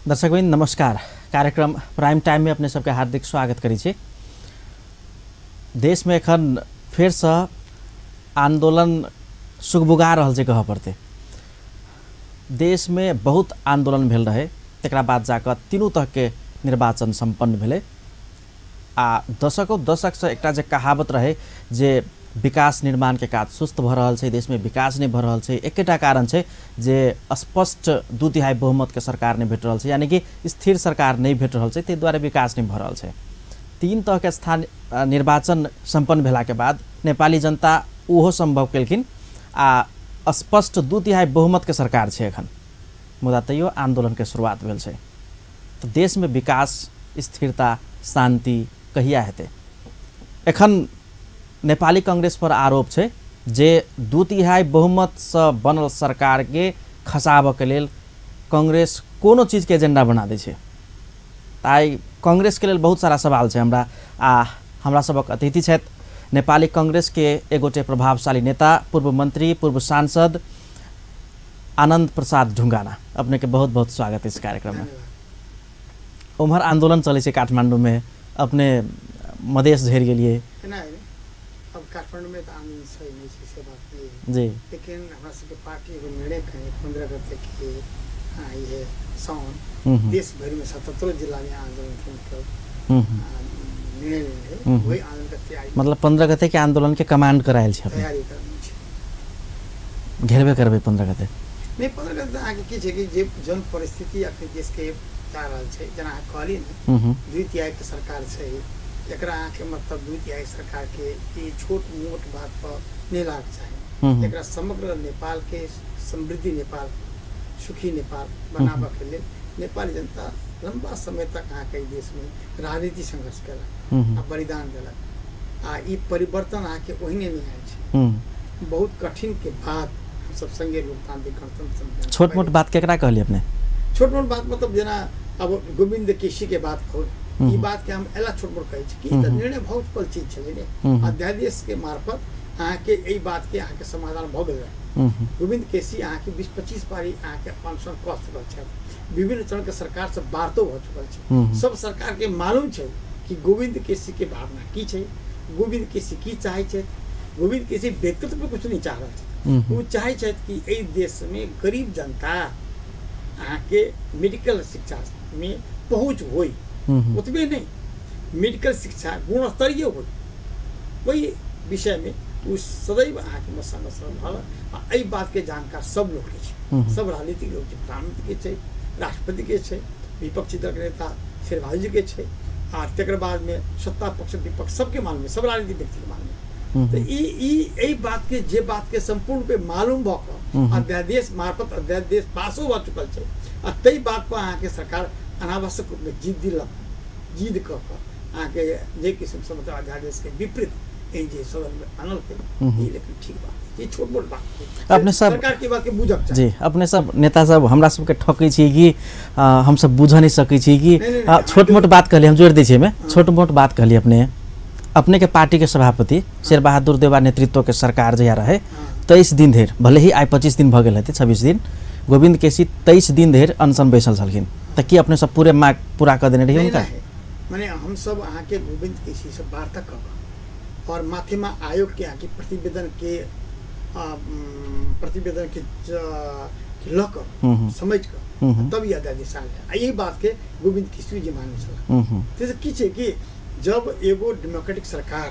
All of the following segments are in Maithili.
दर्शकवृन्द नमस्कार। कार्यक्रम प्राइम टाइम में अपने सबके हार्दिक स्वागत करै छी। देश में एखन फेरसँ आंदोलन सुगबुगा रहल छै, कहऽ पड़तै। देश में बहुत आंदोलन भेल रहे, तकरा बाद जाकऽ तीनू तहके निर्वाचन सम्पन्न भेलै। आ दशकों दशकसँ एकटा जे कहावत रहे जे विकास निर्माण के काज सुस्त भऽ रहल छै, देश में विकास नहीं भऽ रहल छै, एकेटा कारण छै जे स्पष्ट 2/3 बहुमत के सरकार नहीं भेट रहल छै, यानी कि स्थिर सरकार नहीं भेट रहल छै, ताहि दुआरे विकास नहीं भऽ रहल छै। तीन तहके स्थान निर्वाचन सम्पन्न भेलाके बाद नेपाली जनता ओहो सम्भव केलखिन आ स्पष्ट 2/3 बहुमत के सरकार छै एखन, मुदा तैयो आंदोलन के शुरुआत भेल छै। तऽ देश में विकास, स्थिरता, शांति कहिया हेतै? एखन नेपाली कांग्रेस पर आरोप छै जे 2/3 बहुमत से बनल सरकार के खसाबऽ के लेल कांग्रेस कोनो चीज के एजेंडा बना दै छै। आइ कांग्रेस के लेल बहुत सारा सवाल छै हमरा। आ हमरा सबक अतिथि छथि नेपाली कांग्रेस के एगोटे प्रभावशाली नेता, पूर्व मंत्री, पूर्व सांसद आनंद प्रसाद ढुंगाना। अपने के बहुत बहुत स्वागत इस कार्यक्रम में। उम्हर आंदोलन चलै छै काठमांडू में, अपने मधेश झेर गेलिए। अब काठमांडू में तो आंदोलन सही नहीं छै, से बात नहीं है जी, लेकिन हमरा सबके पार्टी एगो निर्णय करें 15 गते के ये साउन देश भर में 77 जिला में आंदोलन के मतलब निर्णय लेने, वही आंदोलन के तैयारी, मतलब 15 गते के आंदोलन के कमांड करायल छै, तैयारी करनी छै, घेरबे करबे 15 गते। नहीं, 15 गते अहाँके की छै कि जे जन परिस्थिति अखन देश के जा रहल छै, जेना अहाँ कहली ने 2/3 के सरकार छै, एकरा अहाँके मतलब 2/3 सरकार के ई छोट मोट बात पर नहीं लाग चाही। एकरा समग्र नेपाल के समृद्धि नेपाल, सुखी नेपाल बनाबऽ के लेल नेपाली जनता लंबा समय तक अहाँके देश में राजनीति संघर्ष केलक आ बलिदान देलक, आ ई परिवर्तन अहाँके ओहिने नहीं आयल छै। बहुत कठिन के बाद हमसब संगे लोकतांत्रिक गणतंत्र। छोट मोट बात केकरा कहलिए अपने? छोट मोट बात मतलब जेना अब गोविंद केसी के बात कहू, ई बात के हम एला छोट मोट कहै छी कि तऽ निर्णय बहुत चुकल चीज छलै ने। अध्यादेश के मार्फत अहाँके एहि बात के अहाँके समाधान भऽ गेल रहै। गोविंद केसी अहाँके 20-25 बारी अहाँके अनशन कऽ चुकल छथि, विभिन्न चरण के सरकार से वार्तो भऽ चुकल छै। सब सरकार के मालूम छै कि गोविंद केसी के भावना की छै, गोविंद केसी की चाहै छथि। गोविंद केसी व्यक्तित्व पर कुछ नहीं चाह रहल छथि, ओ चाहै छथि कि एहि देश में गरीब जनता अहाँके मेडिकल शिक्षा में पहुँच होय, ओतबे नहीं मेडिकल शिक्षा गुणस्तरीय हो, वही विषय में ओ सदैव अहाँके मसंग रहल। आ एहि बात के जानकार सब लोग के छै, सब राजनीतिक लोग छै, प्रधानमंत्री के छै, राष्ट्रपति के छै, विपक्षी दल के नेता शेरबहादुर जी के छै, आ तकर बाद में सत्ता पक्ष विपक्ष सबके मालूम है, सब राजनीतिक व्यक्ति के मालूम है। तऽ ई एहि बात के जे बात के सम्पूर्ण रूपे मालूम भऽ कऽ अध्यादेश मार्फत अध्यादेश पासो भऽ चुकल छै, आ ताहि बात पर अहाँके सरकार अनावश्यक रूप में जिद कऽ कऽ अहाँके जे किसिमसँ मतलब अध्यादेश के विपरीत एहन जे सदन में आनलकै, ई लेकिन ठीक बात, ई छोट मोट बात अपने सब सरकार के बात के बुझक चाही जी। अपने सब नेता सब हमरा सबके ठकै छी कि हमसब बुझ नहीं सकै छी कि छोट मोट बात कहलिए, हम जोड़ि दै छी एहिमे, छोट मोट बात कहलिए अपने। अपने के पार्टी के सभापति शेरबहादुर देवा नेतृत्व के सरकार जहिया रहे 23 दिन धरि, भले ही आइ 25 दिन भऽ गेल हेतै, 26 दिन, गोविंद केसी 23 दिन धरि अनशन बैसल छलखिन, तऽ की अपने सब पूरे माग पूरा कऽ देने रहियै हुनका? माने हम सब अहाँके गोविंद केसी से वार्ता कऽ कऽ और माथेमा आयोग के अहाँके प्रतिवेदन के लऽ कऽ समझि कऽ तब ई अध्यादेश आयल। आ एहि बात के गोविंद केसी जी मानने छलाह। ताहिसँ की छै कि जब एगो डेमोक्रेटिक सरकार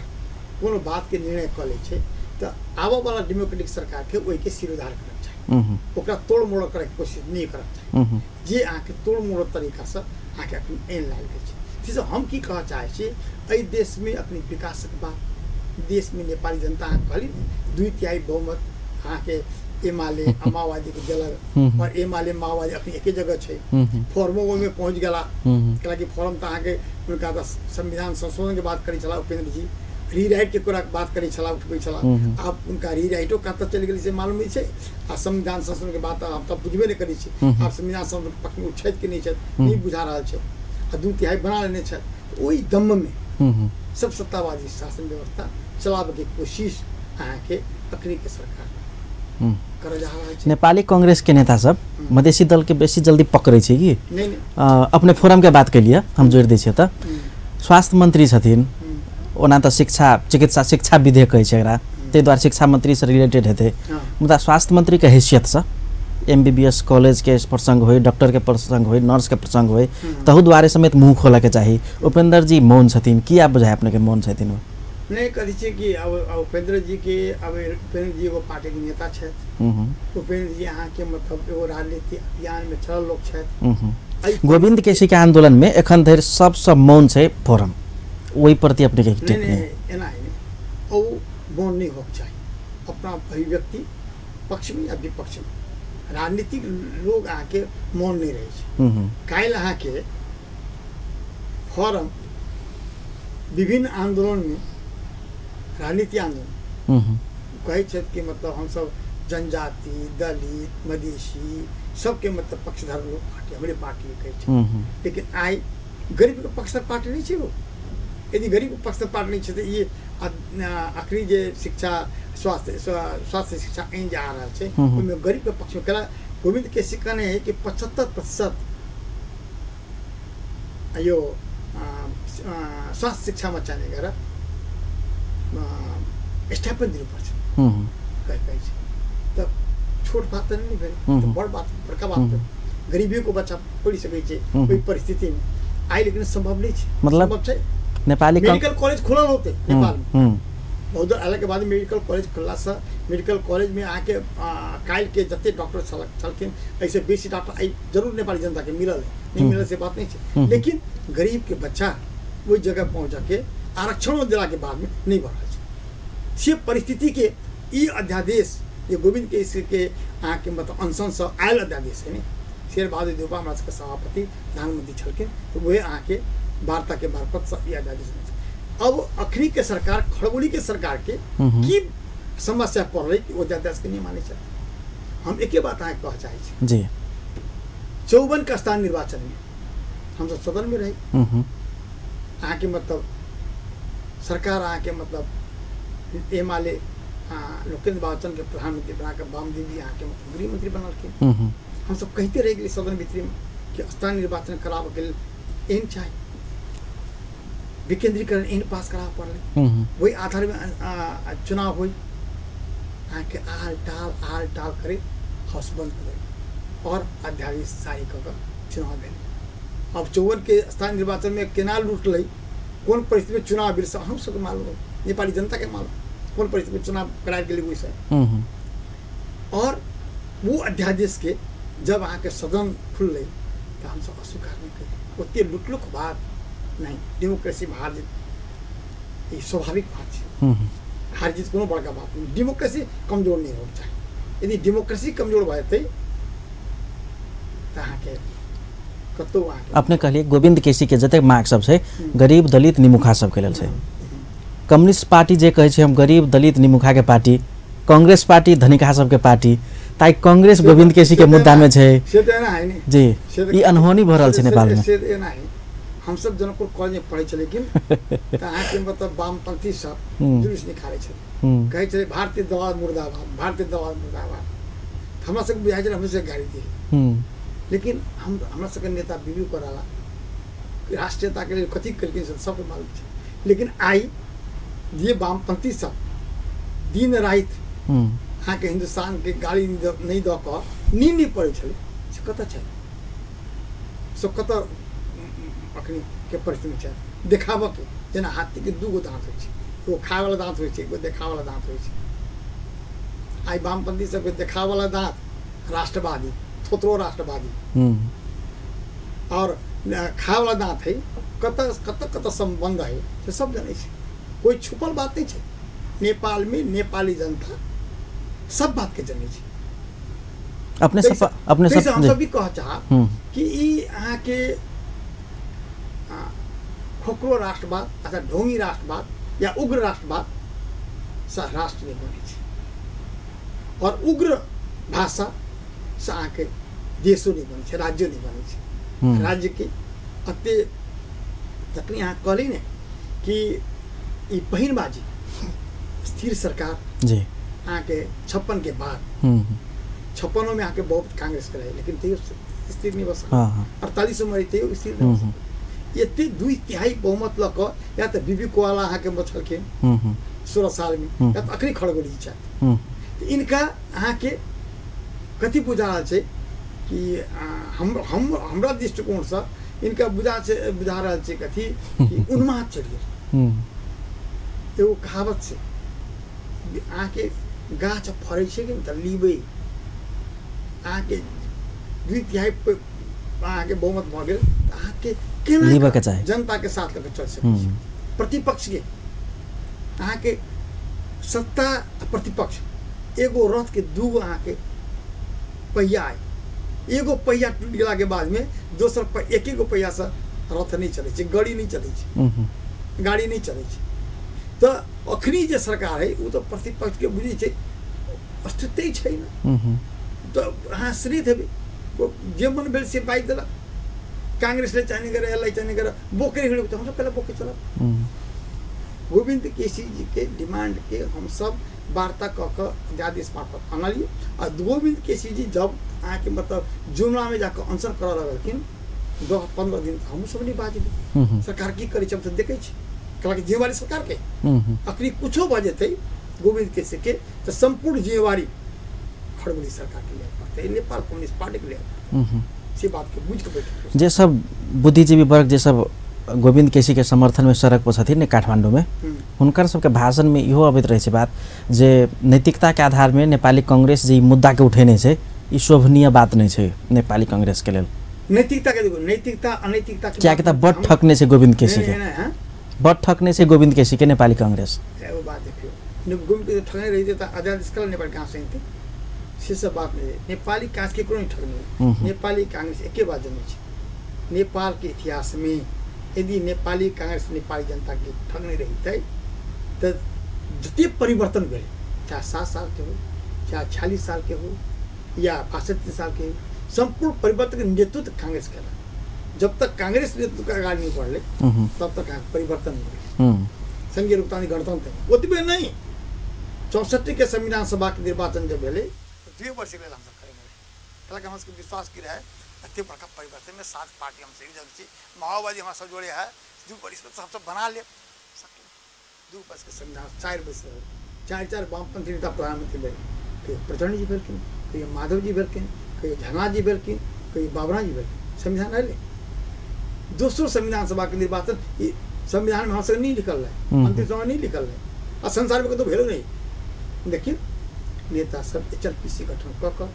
कोनो बात के निर्णय कऽ लै छै तऽ आबऽ वाला डेमोक्रेटिक सरकार के ओहिके सिरोधार करक चाही, ओकरा तोड़ मोड़ करैके कोशिश नहीं करक चाही। जे अहाँके तोड़ मोड़ तरीकासँ अहाँके अखन आनि लायल गेल छै। ताहिसँ हम की कहऽ चाहै छी, एहि देशमे अखन विकासक बात, देशमे नेपाली जनता अहाँ कहली ने 2/3 बहुमत अहाँके एमाले माओवादी के देलक, और एमाले माओवादी अखन एके जगह छै, फॉर्मो ओहिमे पहुँच गेला, कैलाकि फॉर्म तऽ अहाँके हुनका तऽ संविधान संशोधन के बात करै छलाह उपेंद्र जी, रीराइट के कोरा बात करै छलाह, उठबै छलाह, आब हुनका रीराइटो कतऽ चलि गेलै से मालूम नहि छै। आ संविधान संशोधन के बात हम तऽ बुझबे नहि करै छी, आब संविधान संशोधन पक्ष में छथि कि नहि छथि नहि बुझा रहल छै, आ 2/3 बना लेने छथि। ओहि दममे सब सत्तावादी शासन व्यवस्था चलाबऽके कोशिश अहाँके अखनी के सरकार। करऽ जा रहल छै। नेपाली कांग्रेस के नेता सब मधेसी दल के बेसी जल्दी पकड़ै छै कि नहि? अपने फोरम के बात केलिए हम जोड़ि दै छियै। तऽ स्वास्थ्य मंत्री छथिन, ओना तऽ शिक्षा चिकित्सा शिक्षा विधेयक कहै छै एकरा, ताहि दुआरे शिक्षा मंत्री से रिलेटेड हेतै, मुदा स्वास्थ्य मंत्री के हैसियतसँ MBBS college के प्रसंग होय, डॉक्टर के प्रसंग होय, नर्स के प्रसंग होय, तहु दुआरे समेत मुँह खोलऽके चाही। उपेंद्र जी मौन छथिन, किया बुझाय अपने के मौन छथिन? नहीं कथी छै कि अब उपेंद्र जी के, अब उपेंद्र जी एगो पार्टी के नेता छथि, उपेंद्र जी अहाँके मतलब एगो राजनीति अभियान में चलल लोक छथि। गोविंद केसी के आंदोलन में एखन धरि सबसँ मौन छै फोरम, ओहि प्रति अपने के टिप्पणी? एना है नहीं, ओ मौन नहीं होके चाही अपना अभिव्यक्ति पक्ष में या विपक्ष में। राजनीतिक लोग अहाँके मौन नहीं रहै छै। काल्हि अहाँके फोरम विभिन्न आंदोलन में, राजनीति आंदोलन कहै छथि कि मतलब हमसब जनजाति, दलित, मधेसी सबके मतलब पक्षधर लोग पार्टी, हमरे पार्टी कहै छै, लेकिन आइ गरीबके पक्षधर पार्टी नहीं छै। वो यदि गरीबके पक्षधर पार्टी नहीं छै तऽ ई अखनी जे शिक्षा स्वास्थ्य स्वास्थ्य शिक्षा ऐन जे आ रहल छै ओहिमे गरीबके पक्षमे केला। गोविंद केसी कहने है कि 75% यो स्वास्थ्य शिक्षामा चाहिने गरेर स्टाइपेन्ड दिनुपर्छ कहै छै। तऽ छोट बात तऽ नहि भेल, बड़ बात, बड़का बात भेल। गरीबीको बच्चा पढ़ि सकै छै ओहि परिस्थितिमे आइ, लेकिन सम्भव नहि छै। मतलब छै नेपाली मेडिकल कॉलेज खुलल होते नेपालमे बहुत आला के बाद मेडिकल कॉलेज खुललासँ मेडिकल कॉलेजमे अहाँके काल्हिके जते डॉक्टर छलखिन एहिसँ बेसी डॉक्टर आइ जरूर नेपाली जनताके मिलल है, नहीं मिलल से बात नहीं छै, लेकिन गरीबके बच्चा ओहि जगह पहुँचके आरक्षणो देलाके बादमे नहीं बढ़ल छै। से परिस्थितिके ई अध्यादेश जे गोविंद केसी के अहाँके मतलब अनशनसँ आयल अध्यादेश है ने, शेरबहादुर देउपा हमरा सबके सभापति प्रधानमंत्री छलखिन तऽ वएह अहाँके वार्ता के मार्फत ई अध्यादेश। अब अखनी के सरकार, खड़गोली के सरकार के की समस्या पड़लै कि ओ अध्यादेश के नहीं मानै छै। हम एके बात अहाँके कहऽ चाहै छी जी, 54 के स्थानीय निर्वाचन में हमसब सदन में रही, अहाँके मतलब सरकार अहाँके मतलब एमाले लोकेन्द्र बाबचन के प्रधानमंत्री बनाकर वामदेवी अहाँके मतलब गृहमंत्री बनलखिन। हमसब कहिते रहि गेलियै सदन भीतरीमे कि स्थानीय निर्वाचन कराबऽके लेल एहन चाही, विकेंद्रीकरण एहन पास कराबऽ पड़लै, ओहि आधारमे चुनाव होइ। अहाँके आल टाल आल टाल करैत हाउस बंद कऽ देलक और अध्यादेश जारी कऽ कऽ चुनाव भेल। अब 54 के स्थानीय निर्वाचनमे केना लूटलै, कोन परिस्थितिमे चुनाव भेल से अहूँ सबके मालूम, नेपाली जनताके मालूम कोन परिस्थितिमे चुनाव करायल गेलै ओहिसँ। और वो अध्यादेश के जब अहाँके सदन खुललै तऽ हमसब अस्वीकार नहि केलियै। ओते लुटलोके बाद नहीं, डेमोक्रेसीमे हार जीत ई स्वाभाविक बात छै, हार जीत कोनो बड़का बात नहि। डेमोक्रेसी कमजोर नहि होइके चाही, यदि डेमोक्रेसी कमजोर भऽ जेतै तऽ अहाँके कतहु अहाँके। अपने कहलियै गोविंद केसी के जतेक माग सब छै गरीब दलित निमुखा सबके लेल छै। कम्युनिस्ट पार्टी जे कहै छै हम गरीब दलित निमुखा के पार्टी, कांग्रेस पार्टी धनिका सबके पार्टी, ताहि कांग्रेस गोविंद केसी के मुद्दा में छै से तऽ एना है ने जी, ई अनहोनी भऽ रहल छै नेपाल में। से एना है, हमसब जनकपुर कॉलेज में पढ़ै छलियै तऽ अहाँके मतलब वामपंथी सब जुलूस निकालै छलै, कहै छलै भारतीय दवा मुर्दाबाद, भारतीय दवा मुर्दाबाद। हमरा सबके बुझाइ छलै हमरे सबके गाड़ी दिए, लेकिन हम हमरा सबके नेता बीबी कोइराला राष्ट्रीयताके लेल कथी केलखिन से सबके मालूम छै। लेकिन आइ जे वामपंथी सब दिन राति अहाँके हिन्दुस्तानके गाली नहि दऽ कऽ नींद नहि पड़ै छलै से कतऽ छै, सब कतऽ अखनी के परिस्थितिमे छै। देखाबऽके जेना हाथीके दूगो दाँत होइ छै, एगो खायवला दाँत होइ छै, एगो देखावला दाँत होइ छै। आइ वामपंथी सबके देखावला दाँत राष्ट्रवादी, थोथरो राष्ट्रवादी, और खायवला दाँत है, कतऽ कतऽ कतऽ सम्बन्ध है से सब जनै छै, कोइ छुपल बात नहि छै। नेपालमे नेपाली जनता सब बातके जनै छै। अपने सब अपने सब हम सब भी कह चाहब कि ई अहाँके खोखरो राष्ट्रवाद अथवा ढोंगी राष्ट्रवाद या उग्र राष्ट्रवाद से राष्ट्र नहि बनै छै, और उग्र भाषा से अहाँके देशो नहि बनै छै, राज्यो नहि बनै छै। राज्यके एते तखनी अहाँ कहली ने कि ई पहिनबाजी स्थिर सरकार जी अहाँके 56 के बाद 56 में अहाँके बहुत कांग्रेस के रहे, लेकिन तैयो स्थिर नहीं बस। 48 में रहे तैयो स्थिर नहीं बस। एते 2/3 बहुमत लऽ कऽ या तऽ बीबी कोवाला अहाँके बचलखिन 16 साल में, या तऽ अखनी खड़गोली छथि। तऽ इनका अहाँके कथी बुझा रहल छै कि हम हम हमरा दृष्टिकोणसँ इनका बुझा रहल छै कथी कि उन्माद चढ़ि गेल। एगो कहावत छै, अहाँके गाछ फड़ै छै कि तऽ लीबै, अहाँके 2/3 अहाँके बहुमत भऽ गेल तऽ अहाँके केना चाही जनताके साथ लऽ कऽ चलि सकै छै। प्रतिपक्षके अहाँके सत्ता प्रतिपक्ष एगो रथके दूगो अहाँके पहिया अइ, एगो पहिया टूटि गेलाके बादमे दोसर एक एगो पहियासँ रथ नहि चलै छै, गाड़ी नहि चलै छै, गाड़ी नहि चलै छै। तऽ अखनी जे सरकार है ओ तऽ प्रतिपक्षके बुझै छै अस्तित्व छै ने, तऽ अहाँ श्रित हेबै, जे मन भेल से बाजि देलक, कांग्रेस ले चाहने करे एल चाहने करे बोके हिड़ो, तऽ हमसब पहले बोके चलब। गोविंद केसी जी के डिमांड के हमसब वार्ता कऽ कऽ अध्यादेश मार्फत अनलियै। आ गोविंद केसी जी जब अहाँके मतलब जुमलामे जाकऽ अनशन करऽ लगलखिन 10-15 दिन, हमहूँ सब नहि बाजलियै, सरकार की करै छै हम तऽ देखै छी, कहलक जिम्मेवारी सरकारके, अखनी कुछो भऽ जेतै गोविंद केसी के तऽ सम्पूर्ण जिम्मेवारी खड़गोली सरकारके लिअ पड़तै, नेपाल कम्युनिस्ट पार्टीके लिअ पड़तै। से बातके बुझि कऽ बैठल जे सब बुद्धिजीवी वर्ग जे सब गोविंद केसी के समर्थन में सड़क पर छथिन ने काठमांडू में, हुनकर सबके भाषण में इहो अबैत रहै छै बात जे नैतिकता के आधार में नेपाली कांग्रेस जे मुद्दा के उठेने छै ई शोभनीय बात नहीं छै नेपाली कांग्रेस के लेल। नैतिकता के देखो, नैतिकता अनैतिकता कियाकि तऽ बड ठकने छै गोविंद केसी के, बड ठकने छै गोविंद केसी के नेपाली कांग्रेस। एगो बात देखियो, गोविंद केसी ठकने रहिते तऽ आजाद कल नेपाली कहाँ से अइतै, से सब बात नहीं। नेपाली कांग्रेस केकरो नहीं ठकने, नेपाली कांग्रेस एके बात जनै छै, नेपाल के इतिहास में यदि नेपाली कांग्रेस नेपाली जनता के ठगने रहितै तऽ जते परिवर्तन भेलै, चाहे 7 साल के हो, चाहे 46 साल के हो, या 62 साल के हो, सम्पूर्ण परिवर्तन के नेतृत्व कांग्रेस केलक। जब तक कांग्रेस नेतृत्व के अगाडि नहीं बढ़ले तब तक परिवर्तन नहीं भेलै। संघीय लोकतांत्रिक गणतंत्र ओतबे नहीं, 64 के संविधान सभा के निर्वाचन जब भेलै 2 वर्ष के लेल हमसब खड़े भेलै, कहलक हमरा सबके विश्वास की रहै एते बड़का परिवर्तन में 7 पार्टी हम संयोजक छी, माओवादी हमरा सब जोड़े है, 2 वर्ष में हमसब बना लेब। 2 वर्ष के संविधान 4 वर्ष 4-4 वामपंथी नेता प्रधानमंत्री भेल, कहियो प्रचंड जी भेलखिन, कहियो माधव जी भेलखिन, कहियो झरना जी भेलखिन, कहियो बाबरा जी भेलखिन, संविधान अयलै। दोसरो संविधान सभा के निर्वाचन संविधान में हमसब नहीं लिखल रहै, अंतिम समय नहीं लिखल रहै, आ संसार में कतौ भेलो नहीं, लेकिन नेता सब HLPC गठन कऽ कऽ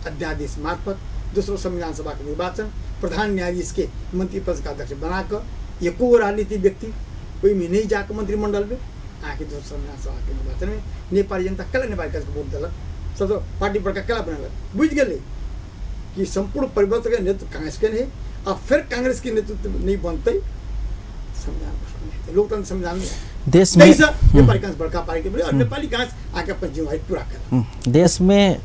अध्यादेश मार्फत दोसरो संविधान सभा के निर्वाचन प्रधान न्यायाधीश के मंत्रिपरिषद के अध्यक्ष बनाकऽ एको राजनीतिक व्यक्ति ओहिमे नहीं जाकऽ मंत्रिमंडल में अहाँके दोसर संविधान सभा के निर्वाचन में नेपाली जनता कला नेपाली कांग्रेस के वोट देलक, सब पार्टी बड़का कला बनेलक, बुझि गेलै कि सम्पूर्ण परिवर्तन के नेतृत्व कांग्रेस के नहीं, आ फेर कांग्रेस के नेतृत्व नहीं बनतै संविधान हेतै, लोकतंत्र संविधान नहीं देश में नेपाली कांग्रेस बड़का पार्टी के और नेपाली कांग्रेस आके अपन जिम्मेवारी पूरा केलक। देश में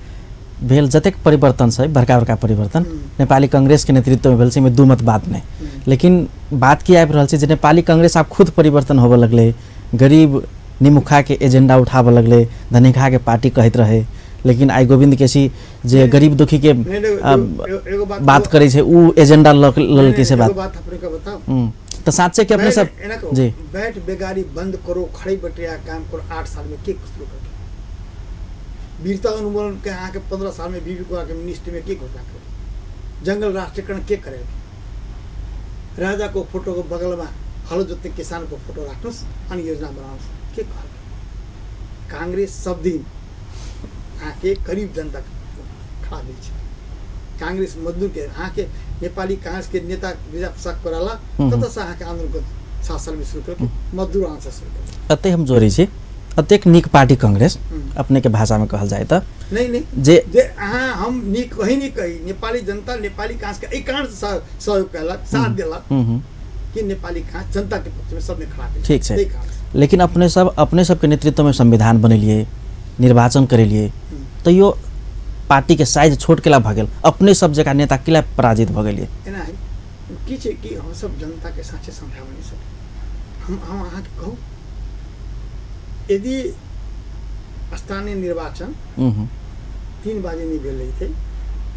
भेल जतेक परिवर्तन छै, बड़का बड़का परिवर्तन नेपाली कांग्रेस के नेतृत्व में भेल छै, में दू मत बात नहीं, लेकिन बात की आबि रहल छै जे नेपाली कांग्रेस आब खुद परिवर्तन होबऽ लगलै, गरीब निमुखा के एजेंडा उठाबऽ लगलै, धनिका के पार्टी कहैत रहे, लेकिन आइ गोविंद केसी जे गरीब दुखी के बात करै छै उ एजेंडा ललकै से बात। तो साँचे के अपने सब जी बैठ बेगारी बंद करो, खड़े बटिया काम करो, 8 साल में के शुरू करके वीरता उन्मूलन के अहाँके 15 साल में बीबी को मिनिस्ट्री में के घोषणा करे, जंगल राष्ट्रीयकरण के करे, राजा को फोटो को बगल में हलो जोत्ने किसान को फोटो राख्नुहोस् अनि योजना बनाउनुहोस्, के कहल? कांग्रेस सब दिन अहाँके गरीब जनता खड़ा भेल छै, कांग्रेस मजदूर के अहाँके नेपाली कांग्रेस के नेता रिजर्व कोइराला कतऽसँ अहाँके आन्दोलन 7 साल में शुरू करके मजदूर आन्दोलन शुरू करके। एतै हम जोड़ै छी, अतेक नीक पार्टी कांग्रेस अपने के भाषा में कहल जाए तऽ नहीं नहीं जे जे अहाँ हम नीक कहीं नहीं कही, नेपाली जनता नेपाली कांग्रेस के एहि कारण सहयोग केलक, साथ देलक कि नेपाली कांग्रेस जनता के पक्ष में सबने खड़ा भेल। ठीक छै, लेकिन अपने सबके नेतृत्व में संविधान बनेलिए, निर्वाचन करेलिए, तैयो पार्टी के साइज छोट केला भऽ गेल, अपने सब जगह नेता केला पराजित भऽ गेलिए। एना है की छै कि हम सब जनता के साँचे समझाबै नहीं सकै। हम अहाँके कहू, यदि स्थानीय निर्वाचन 3 बाजे नहीं भेल रही थे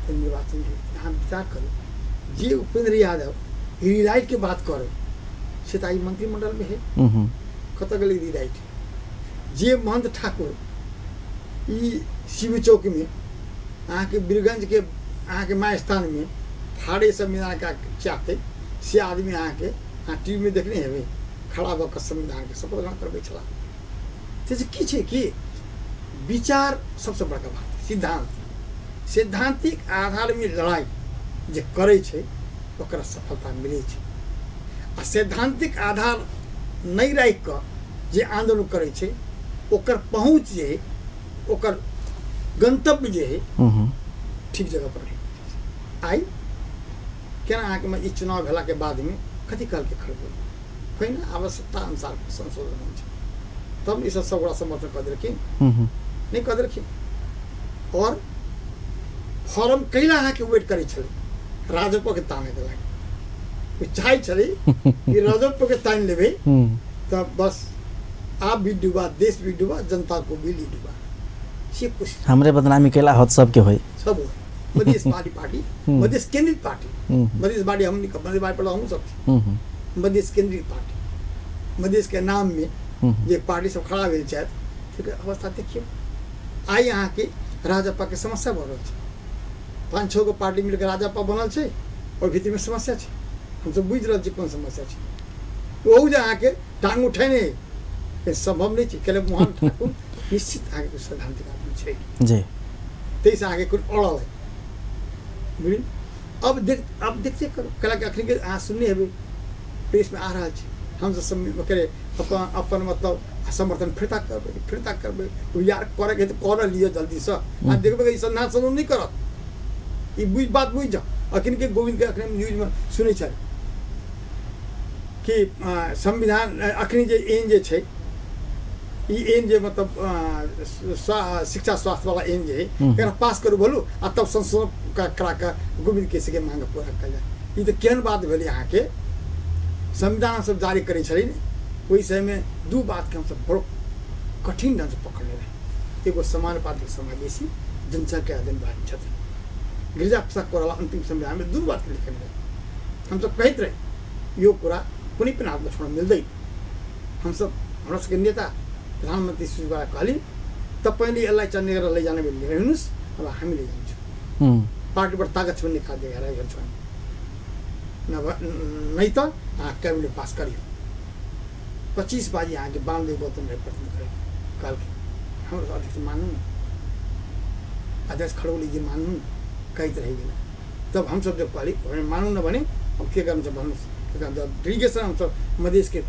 तो निर्वाचन होते। अहाँ विचार करू जे उपेंद्र यादव रिराइट के बात करे से तो आई मंत्रिमंडल में है, कतऽ गेलै रिराइट? जे महंत ठाकुर ई शिव चौक में अहाँके बीरगंज के अहाँके my स्थान में फाड़े संविधान का चाहते से आदमी अहाँके अहाँ टी वी में देखने हेबै खड़ा भऽ कऽ संविधान के शपथ ग्रहण करबै छलाह। ताहिसँ की छै कि विचार सबसँ बड़का बात, सिद्धांत, सैद्धांतिक आधारमे लड़ाइ जे करै छै ओकरा सफलता मिलै छै। आ सैद्धांतिक आधार नहि राखि कऽ जे आंदोलन करै छै ओकर पहुँच जे है, ओकर गंतव्य जे है ठीक जगह पर नहीं। आइ केना अहाँके ई चुनाव भेलाके बादमे कथी कहलकै खड़गे पहिने आवश्यकता अनुसार संशोधन होइ छै, तब ईसब सब गोटा समर्थन कऽ देलखिन, नहि कऽ देलखिन। और फॉर्म कैला अहाँके वेट करै छलै राजपो के ताने लागि, ओ चाहै छलै कि राजपो के तानि लेबै तऽ बस आप भी डूबा, देश भी डूबा, जनता को भी ली डूबा। से कोशिश हमरे बदनामी कैला होत सबके होई, सब हो। मधेशवादी पार्टी, मधेश केंद्रित पार्टी, मधेशवादी हमनी मधेशवादी पर हमहूँ सब छी, मधेश केंद्रित पार्टी, मधेश के नाम में जे पार्टी सब खड़ा भेल छथि तकर अवस्था देखियौ। आइ अहाँके राजपा के समस्या भऽ रहल छै, 5-6 गो पार्टी मिलकर राजपा बनल छै, ओहि भीतरमे समस्या छै, हमसब बुझि रहल छी कोन समस्या छै। ओहू जे अहाँके टांग उठेने सम्भव नहि छै। कैले मोहन ठाकुर निश्चित अहाँके सैद्धांतिक आदमी छै जी, ताहिसँ अहाँके कोनो अड़ल है बुझलियै। अब देखते करू कैला कि अखन के अहाँ सुनने हेबै प्रेसमे आ रहल छै हमसब करे अपन अपन मतलब समर्थन फिर्ता करबै, फिर्ता करबै। यार करैके तऽ कर लिअ जल्दीसँ, आ देखबै ई संविधान संशोधन नहि करत, ई बुझ बात बुझि जाउ। अखन के गोविंद के अखन न्यूजमे सुनै छलै कि संविधान अखन जे एन जे छै ई एन जे मतलब शिक्षा स्वास्थ्य वाला एन जे है एकरा पास करू बोलू आ तब संशोधन करा कऽ गोविंद केसी के मांग पूरा कयल जाय। ई तऽ केहन बात भेलै अहाँके। संविधान हमसब जारी करै छलियै ने ओहि समयमे 2 बातके हमसब बड़ कठिन ढङ्गसँ पकड़ने रही। एगो समानुपातिक समावेशी जनसङ्ख्या आधारित क्षेत्र, गिरिजा प्रसाद कोइराला अन्तिम संविधानमे 2 बातके लिखने रहे। हमसब कहैत रही यो कुरा कुनै पनि हातमा छोड्न मिल्दैन। हमसब हमरा सबके नेता प्रधानमन्त्री सुशील कहली तपाईँले यसलाई चन्नेर लैजाने भने लिनुहोस्, अब हामी लैजान्छौँ, पार्टीबाट तागत छ भने निकालिदिएर हेर्छौँ हामी, नभए नै त अहाँ क्याबिनेट पास गरियो। 25 बाजी अहाँके वामदेव गौतम रहे प्रतिनिधि कहलकै हाम्रो अध्यक्ष मान्नु न, अध्यक्ष खडगौलीजी मान्नु न, कहैत रहि गेलै। तब हमसब जब कहली मानू न भने अब के गर्नु छ भन्नुहोस्। जब डेलिगेसन हमसब मधेसके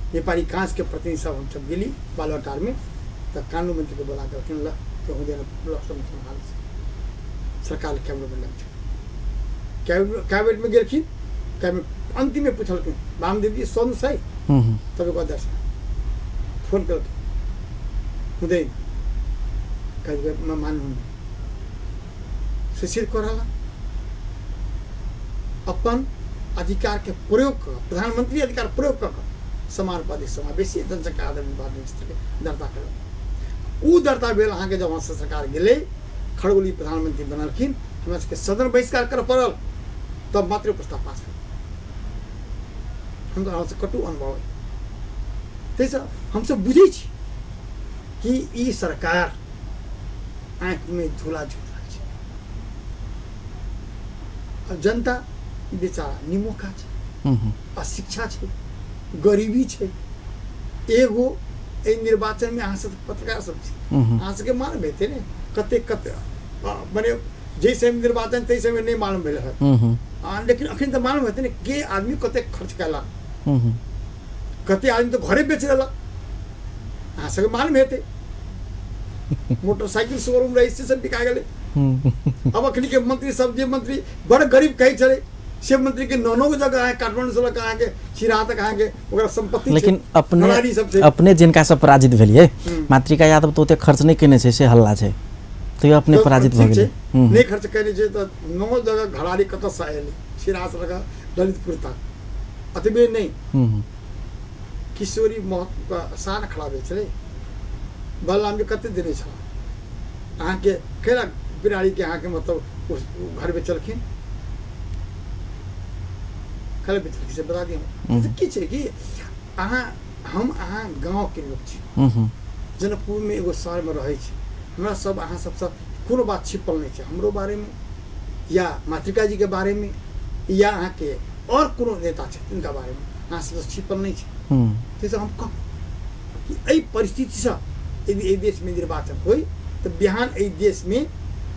नेपाली काँसके प्रतिनिधि सब हमसब गेली बालुवाटारमे, त कानुन मन्त्रीको बोला कहलखिन ल त्यो हुँदैन, ल समस्या हाल्छ सरकारले क्याबिनेटमा ल्याउँछ। क्याबिनेटमा गेलखिन, क्याबिनेट अन्तिममै पुछलखिन वामदेवजी सोध्नुहोस् है तपाईँको अध्यक्ष फोन केलखिन हुँदैन, कहिले मान्नुहुन्न। सुशील कोइराला अपन अधिकार के प्रयोग कऽ, प्रधानमंत्री अधिकार प्रयोग कऽ समानुपातिक समावेशी जनसङ्ख्या आधारित दर्ता करल। ऊ दर्ता भेल अहाँके जब वहाँ सरकार गेलै, खड़गोली प्रधानमंत्री बनलखिन, हमरा सबके सदन बहिष्कार करऽ पड़ल तब मात्र प्रस्ताव पास भेल। हम तऽ हमसब कटु अनुभव है, ताहिसँ हमसब बुझै छी कि ई सरकार आँखिमे झोला झोल रहल छै। अब जनता बेचारा निमोखा छै, अशिक्षा छै, गरीबी छै। एगो एहि निर्वाचनमे अहाँ सब पत्रकार सब छी, अहाँ सबके मालूम हेतै ने कते कते मने जाहि समय निर्वाचन ताहि समय नहि मालूम भेल हत, लेकिन अखन तऽ मालूम हेतै ने के आदमी कते खर्च कयलक, कते आदमी तऽ घरे बेच देलक, अहाँ सबके मालूम हेतै। मोटरसाइकिल शोरूम रहै से सब बिका गेलै। अब अखन के मंत्री सब जे मंत्री बड़ गरीब कहै छलै से मंत्री के 9-9 जगह अहाँ काठमांडू से लऽ कऽ अहाँके सिराहा तक अहाँके ओकरा सम्पत्ति। लेकिन अपने अपने जिनका सब पराजित भेलियै, मातृका यादव तऽ ओते खर्च नहि केने छै से हल्ला छै, तैयो अपने पराजित भऽ गेलै। नहि खर्च केने छै तऽ 9 जगह घरारी कतऽसँ एलै, सिराहा से लऽ कऽ ललितपुर तक। अतबे नहि, किशोरी महतोके सार खड़ा भेल छलै, बलरामजी कते देने छलाह अहाँके, केना बिराड़ी के अहाँके मतलब घर बेचलखिन, कल बेचलखिन से बता दियौ। की छै कि अहाँ हम अहाँ गाँवके लोक छी, जनकपुरमे एगो शहरमे रहै छी, हमरा सब अहाँ सबसँ कोनो बात छिपल नहि छै, हमरो बारेमे या मातृका जीके बारेमे या अहाँके और कोनो नेता छै तिनका बारेमे अहाँ सबसँ छिपल नहि छै। ताहिसँ हम कहब कि एहि परिस्थितिसँ यदि एहि देशमे निर्वाचन होइ तऽ बिहान एहि देशमे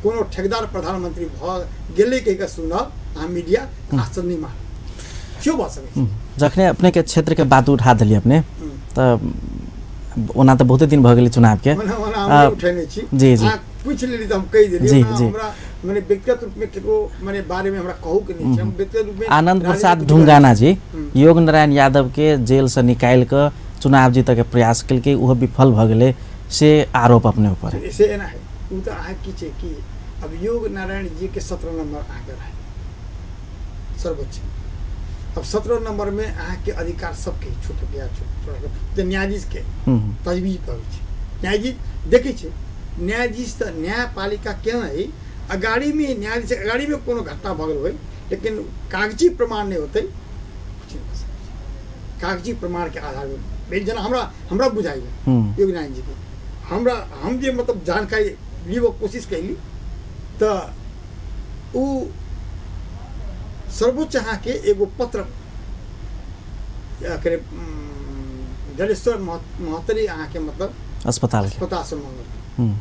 कोनो ठेकेदार प्रधानमंत्री भऽ गेलै कहि कऽ सुनब अहाँ मीडिया आश्चर्य नहि मानब, क्यों भऽ सकै छै। जखने अपनेके क्षेत्रके बात उठा देलियै अपने, तऽ ओना तऽ बहुते दिन भऽ गेलै चुनावके, उठेने छी जी जी, पूछि लेली तऽ हम कहि देलियै। हमरा मने व्यक्तिगत रूपमे केकरो मने बारेमे हमरा कहू के नहि छै, हम व्यक्तिगत रूपमे आनंद प्रसाद ढुंगाना जी योग नारायण यादव के जेलसँ निकालि कऽ चुनाव जीतऽके प्रयास केलकै, ओहो विफल भऽ गेलै, से आरोप अपने ऊपर से एना है। ओ तऽ अहाँ की छै कि अब योग नारायण जी के 17 नंबर अहाँके रहै सर्वोच्च, अब 17 नंबर में अहाँके अधिकार सबके छूट गया, छूट न्यायाधीश के तजवीज करै छै, न्यायाधीश देखै छै, न्यायाधीश तऽ न्यायपालिका केना है, अगाड़ीमे न्यायाधीश अगाड़ीमे कोनो घटना भऽ गेल होइ लेकिन कागजी प्रमाण नहि होतै, कुछ नहि भऽ सकै छै। कागजी प्रमाणके आधार पर जेना हमरा हमरा बुझाइए योग नारायण जीके, हमरा हम जे मतलब जानकारी लेबऽ कोशिश कैली तऽ ओ सर्वोच्च अहाँके एगो पत्र जलेश्वर महोत्तरी अहाँके मतलब अस्पताल अस्पतालसँ मंगल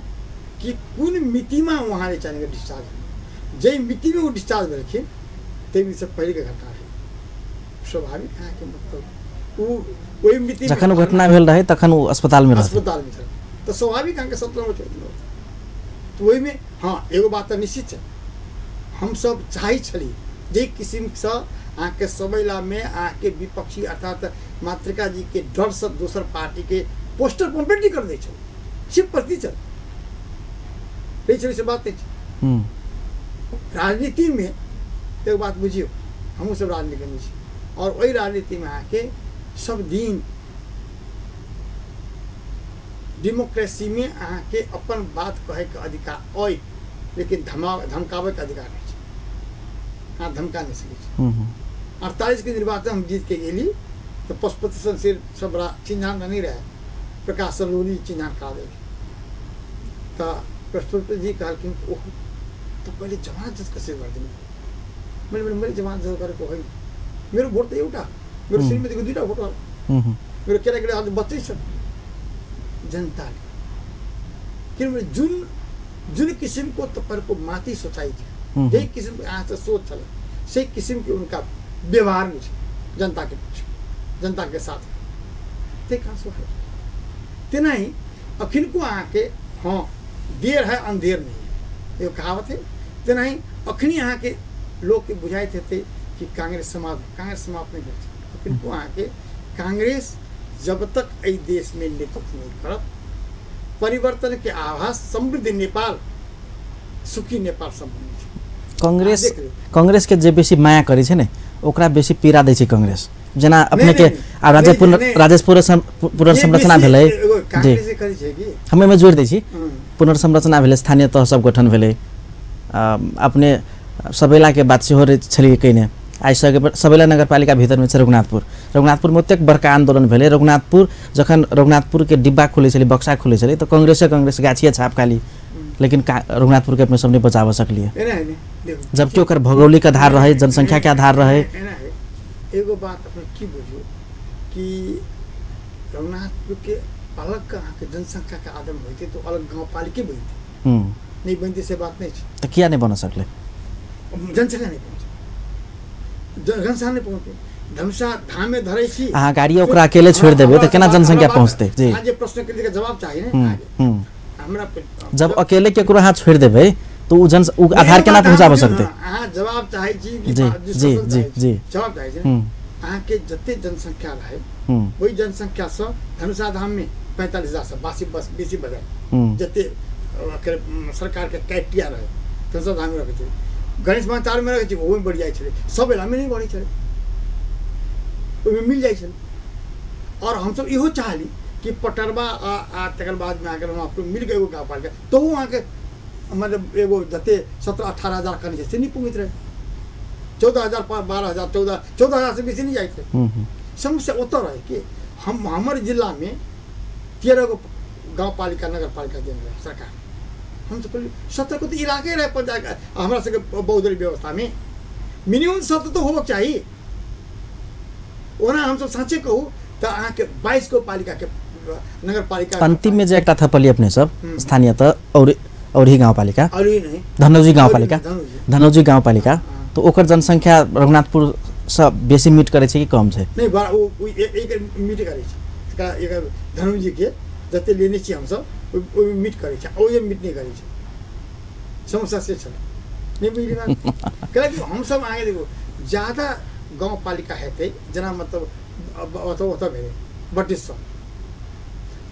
कि कोन मितिमे उहाँले चाहिने डिस्चार्ज, जाहि मितिमे ओ डिस्चार्ज भेलखिन ताहि मितिसँ पहिलेके घटना रहै, स्वाभाविक अहाँके मतलब ओ ओहि मिति जखन ओ घटना भेल रहै तखन ओ अस्पतालमे अस्पतालमे छल, तऽ स्वाभाविक अहाँके 17 नम्बर तऽ ओहिमे। हँ एगो बात तऽ निश्चित छै, हमसब चाहै छली जाहि किसिमसँ अहाँके सबैलामे अहाँके विपक्षी अर्थात मातृका जीके डरसँ दोसर पार्टीके पोस्टर पम्पलेट नहि कर दै छल, सिर्फ प्रति छल दै छलै, से बात नहि छै। राजनीतिमे एगो बात बुझियौ, हमहूँ सब राजनीति करने छी और ओहि राजनीतिमे अहाँके सब दिन डेमोक्रेसीमे अहाँके अपन बात कहैके अधिकार अइ, लेकिन धमकाबैके अधिकार नहि छै, अहाँ धमका नहि सकै छी। 48 के निर्वाचन हम जीत के गेली तऽ पशुपति शमशेर सब बड़ा चिन्हान नहि रहै, प्रकाश सलोनी चिन्हान करा देलखिन, तऽ पशुपति जी कहलखिन ओह तऽ पहिले जमानत जज कसरी गरिदिनु, मैले मैले जमानत जज गरेको होइन, मेरो भोट त एउटा, मेरो श्रीमतीको दुईवटा भोट होला, मेरो केटाकेटी अझ बच्चै छ। जनताले किनभने जुन जुन किसिमको तपाईँहरूको माथि सोचाइ थियो, त्यही किसिमको अहाँ सोच छल, सही किसिमको उनका व्यवहार नै छ जनताके पक्ष, जनताके साथ, त्यही कारण स्वाभाविक। तेनाही अखिनको अहाँके हाँ देर है अंधेर नहीं है, यो कहावत है। तेनाही अखनी अहाँके लोकके बुझाइत हेतै कि कांग्रेस समाप्त, कांग्रेस समाप्त नहि भेल छै। अखिनको अहाँके कांग्रेस जब तक एहि देशमे नेतृत्व नहि करत, परिवर्तन के आभास समृद्ध नेपाल सुखी नेपाल सम्भव नहि छै। कांग्रेस कांग्रेस के जे बेसी माया करै छै ने ओकरा बेसी पीड़ा दै छै कांग्रेस, जेना अपने के आब राज्य पुनर्संरचना भेलै जी, हम एहिमे जोड़ि दै छी, पुनर्संरचना भेलै, स्थानीय तह सब गठन भेलै, अपने सबैलाके बात सेहो छलियै कहिने, आइ सबैला नगरपालिका भीतरमे छै रघुनाथपुर, रघुनाथपुरमे ओतेक बड़का आन्दोलन भेलै, रघुनाथपुर जखन रघुनाथपुरके डिब्बा खुलै छलै, बक्सा खुलै छलै तऽ कांग्रेसे कांग्रेस गाछिए छाप खाली, लेकिन रघुनाथपुरके अपने सब नहि बचाबऽ सकलियै, जबकि ओकर भौगोलिक आधार रहै, जनसंख्याके आधार रहै। एगो बात अपने की बुझू कि रघुनाथपुरके अलग अहाँके जनसंख्याके आदम होइतै तऽ अलग गाउँपालिके बनतै, नहि बनतै से बात नहि छै। तऽ किया नहि बन सकलै? जनसंख्या नहि पहुँचै, जनसंख्या नहि पहुँचतै, धनुषा धाममे धरै छी अहाँ गाड़ी ओकरा अकेले छोड़ि देबै तऽ केना जनसंख्या पहुँचतै? जी अहाँ जे प्रश्न केलियै जवाब चाही ने हमरा, जब अकेले केकरो अहाँ छोड़ि देबै तऽ ओ जन ओ आधार केना पहुँचाबऽ सकतै? अहाँ जवाब चाहै छी कि जी जी जी जी जवाब चाहै छी। अहाँके जते जनसंख्या रहै ओहि जनसंख्यासँ धनुषा धाममे 45,000 बासी बस बेसी बजाय जते सरकारके क्राइटेरिया रहै धनुषा धाममे रखै छलै, गणेश मातारमे रखै छै ओहोमे बढ़ि जाइ छलै, सब बेलामे नहि बढ़ै छलै, ओहिमे मिल जाइ छलै। आओर हमसब इहो चाहली कि पटरबा आ तकर बादमे अहाँके मिलके एगो गाँवपालिका, तहु अहाँके मतलब एगो जते 17-18 हजार कहने छै से नहि पुगैत रहे, 14,000 12,000 14,000 से बेसी नहीं जाइत रहे। समस्या ओतऽ रहे कि हम हमर जिलामे 13 गो गाँव पालिका नगर पालिका देने रहे सरकार। हम सब कहलियै 17 गो तऽ इलाके रहे पंचायत, हमरा सबके बहुदलीय व्यवस्थामे मिनिमम 7 तऽ होबक चाही। ओना हमसब साँचे कहू तऽ अहाँके 22 गो पालिकाके नगर पालिका अंतिम में जे एकटा थपली अपने सब स्थानीय तऽ और ही गाँव पालिका धनौजी गाँव पालिका, धनौजी गाँव पालिका तो ओकर जनसंख्या रघुनाथपुर से बेसी मीट करै छै कि कम छै? नहीं ओ एक मीट करै छै, एक धनौजी के जते लेने छी हमसब ओहि मीट करै छै, ओहि मीट नहि करै छै। समस्या से छलै नहीं बुझली बात। कैलाकि हमसब अहाँके देखू ज्यादा गाँव पालिका हेतै जेना मतलब ओतऽ ओतऽ भेलै बत्तीस सौ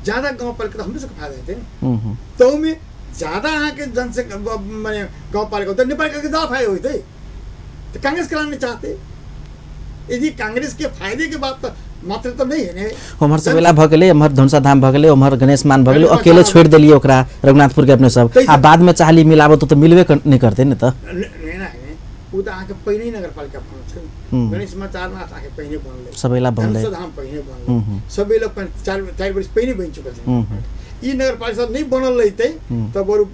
ज्यादा गाँव पालिका तऽ हमरे सबके फायदा हेतै ने। ताहूमे ज्यादा अहाँके जनसंख्या माने गाँव पालिका होतै नेपालके ज्यादा फायदा होतै, तो कांग्रेस कराना नहीं चाहते। यदि कांग्रेस के फायदे के बात तो मात्र तो नहीं है ने। उम्हर सबेला भ गेलै, उम्हर धनुषा धाम भ गेलै, उम्हर गणेश मान भ गेलै, अकेले छोड़ देलियै ओकरा रघुनाथपुर के अपने सब, आ बाद में चाहली मिलाबो तो मिलबे नहीं करते ने। तऽ नहीं ना ओ तऽ अहाँके पहिने नगर पालिका बनल छै, गणेश मान चारनाथ अहाँके पहिने बनलै, सबेला बनलै, धनुषा धाम पहिने बनलै, सबेला 4 वर्ष पहिने बनि चुकल छै। ई नगर पालिका नहीं बनल रहितै तऽ बरु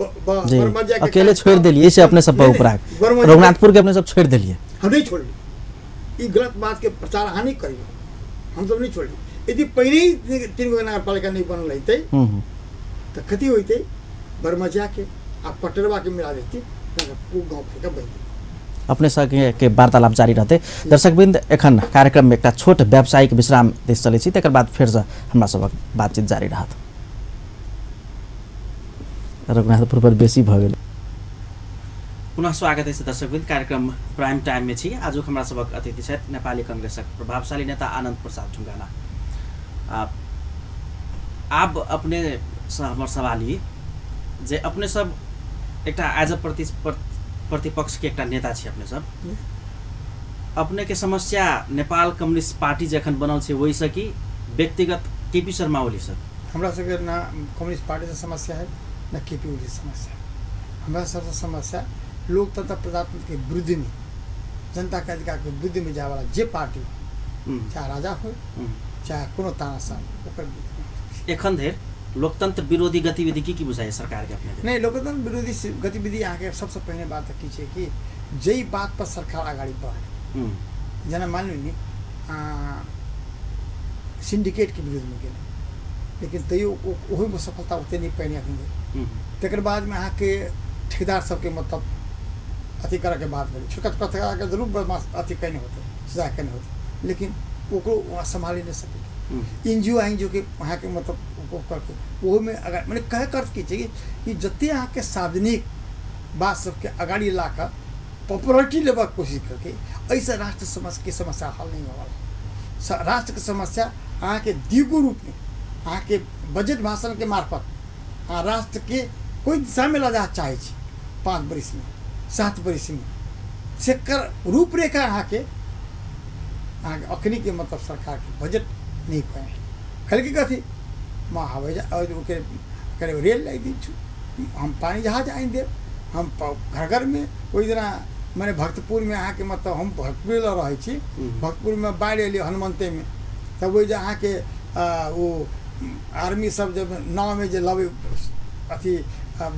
अकेले छोड़ देलियै से अपने सब उपरा रघुनाथपुर के अपने सब छोड़ देलियै। हम नहीं छोड़ली, ई गलत बात के प्रचार अहाँ नहीं करियौ, हम सब नहीं छोड़ली। यदि पहिने ही 3 गो नगर पालिका नहीं बनल रहितै तऽ कथी होइतै, बरमजिया के आ पटरवा के मिला देती गाँव पालिका बनि जेतै। अपने सबके वार्तालाप जारी रहते। दर्शकवृंद एखन कार्यक्रम में एकटा छोट व्यावसायिक विश्राम दिस चलै छी, तकर बाद फेरसँ हमरा सबक बातचीत जारी रहत। रघुनाथपुर पर बेसी भऽ गेल। पुनः स्वागत अछि दर्शकवृंद, कार्यक्रम प्राइम टाइम में छी। आजुक हमरा सबक अतिथि छथि नेपाली कांग्रेसक प्रभावशाली नेता आनंद प्रसाद ढुंगाना। आब अपने से हमर सवाल ई जे अपने सब एकटा एज अ प्रतिपक्ष के एकटा नेता छी अपने सब, अपने के समस्या नेपाल कम्युनिस्ट पार्टी जखन बनल छै ओहिसँ कि व्यक्तिगत केपी शर्मा ओलीसँ? हमरा सबके ना कम्युनिस्ट पार्टीसँ समस्या है न केपी ओली समस्या है। हमरा सबसे समस्या लोकतंत्र प्रजातंत्र के विरुद्ध में, जनता के अधिकार के विरुद्ध में जाए वाला जे पार्टी चाहे राजा हो चाहे कोनो तानाशाह ओकर विरुद्ध। एखन धरि लोकतंत्र विरोधी गतिविधि की की बुझाइए सरकार के अपने? नहीं, लोकतंत्र विरोधी गतिविधि अहाँके सबसे पहिने बात की छै कि जाहि बात पर सरकार अगाडि बढ़ल, जेना मान लियौ नि सिंडिकेट के विरुद्धमे गेलै, लेकिन तैयो ओहिमे सफलता ओते नहि पहिने एखन धरि। तकर बादमे अहाँके ठेकेदार सबके मतलब अथी करऽके बात भेलै, छोटका छोटका ठेकेदारके जरूर बदमाश अथी कयने होतै, सजा कयने होतै, लेकिन ओकरो वहाँ सम्हाली नहि सकै। एन जी ओ के अहाँके मतलब करके ओहोमे अगर मने कहै अर्थ की छै कि जते अहाँके सार्वजनिक बात सबके अगाडि ला कऽ पॉपुलरिटी लेबाक कोशिश करके एहिसँ राष्ट्र समस्या के समस्या हल नहीं होवला। राष्ट्रके समस्या अहाँके दिगो रूपमे अहाँके बजट भाषणके मार्फत अहाँ राष्ट्रके कोइ दिशामे लऽ जा चाहै छी 5 बरिसमे 7 बरिसमे, सेकर रूपरेखा अहाँके अहाँके अखनीके मतलब सरकारके बजट नहीं पाए। खलकी कथी म हवाई के रेल लाई दी छु, हम पानी जहाज आनि देब, हम घर घरमे ओहि दिना माने भक्तपुरमे अहाँके मतलब हम भक्तपुर लऽ रहै छी, भक्तपुरमे बाढ़ि एलै हनुमन्तेमे, तब ओहि जे अहाँके ओ आर्मी सब जब नावमे जे लबै अथी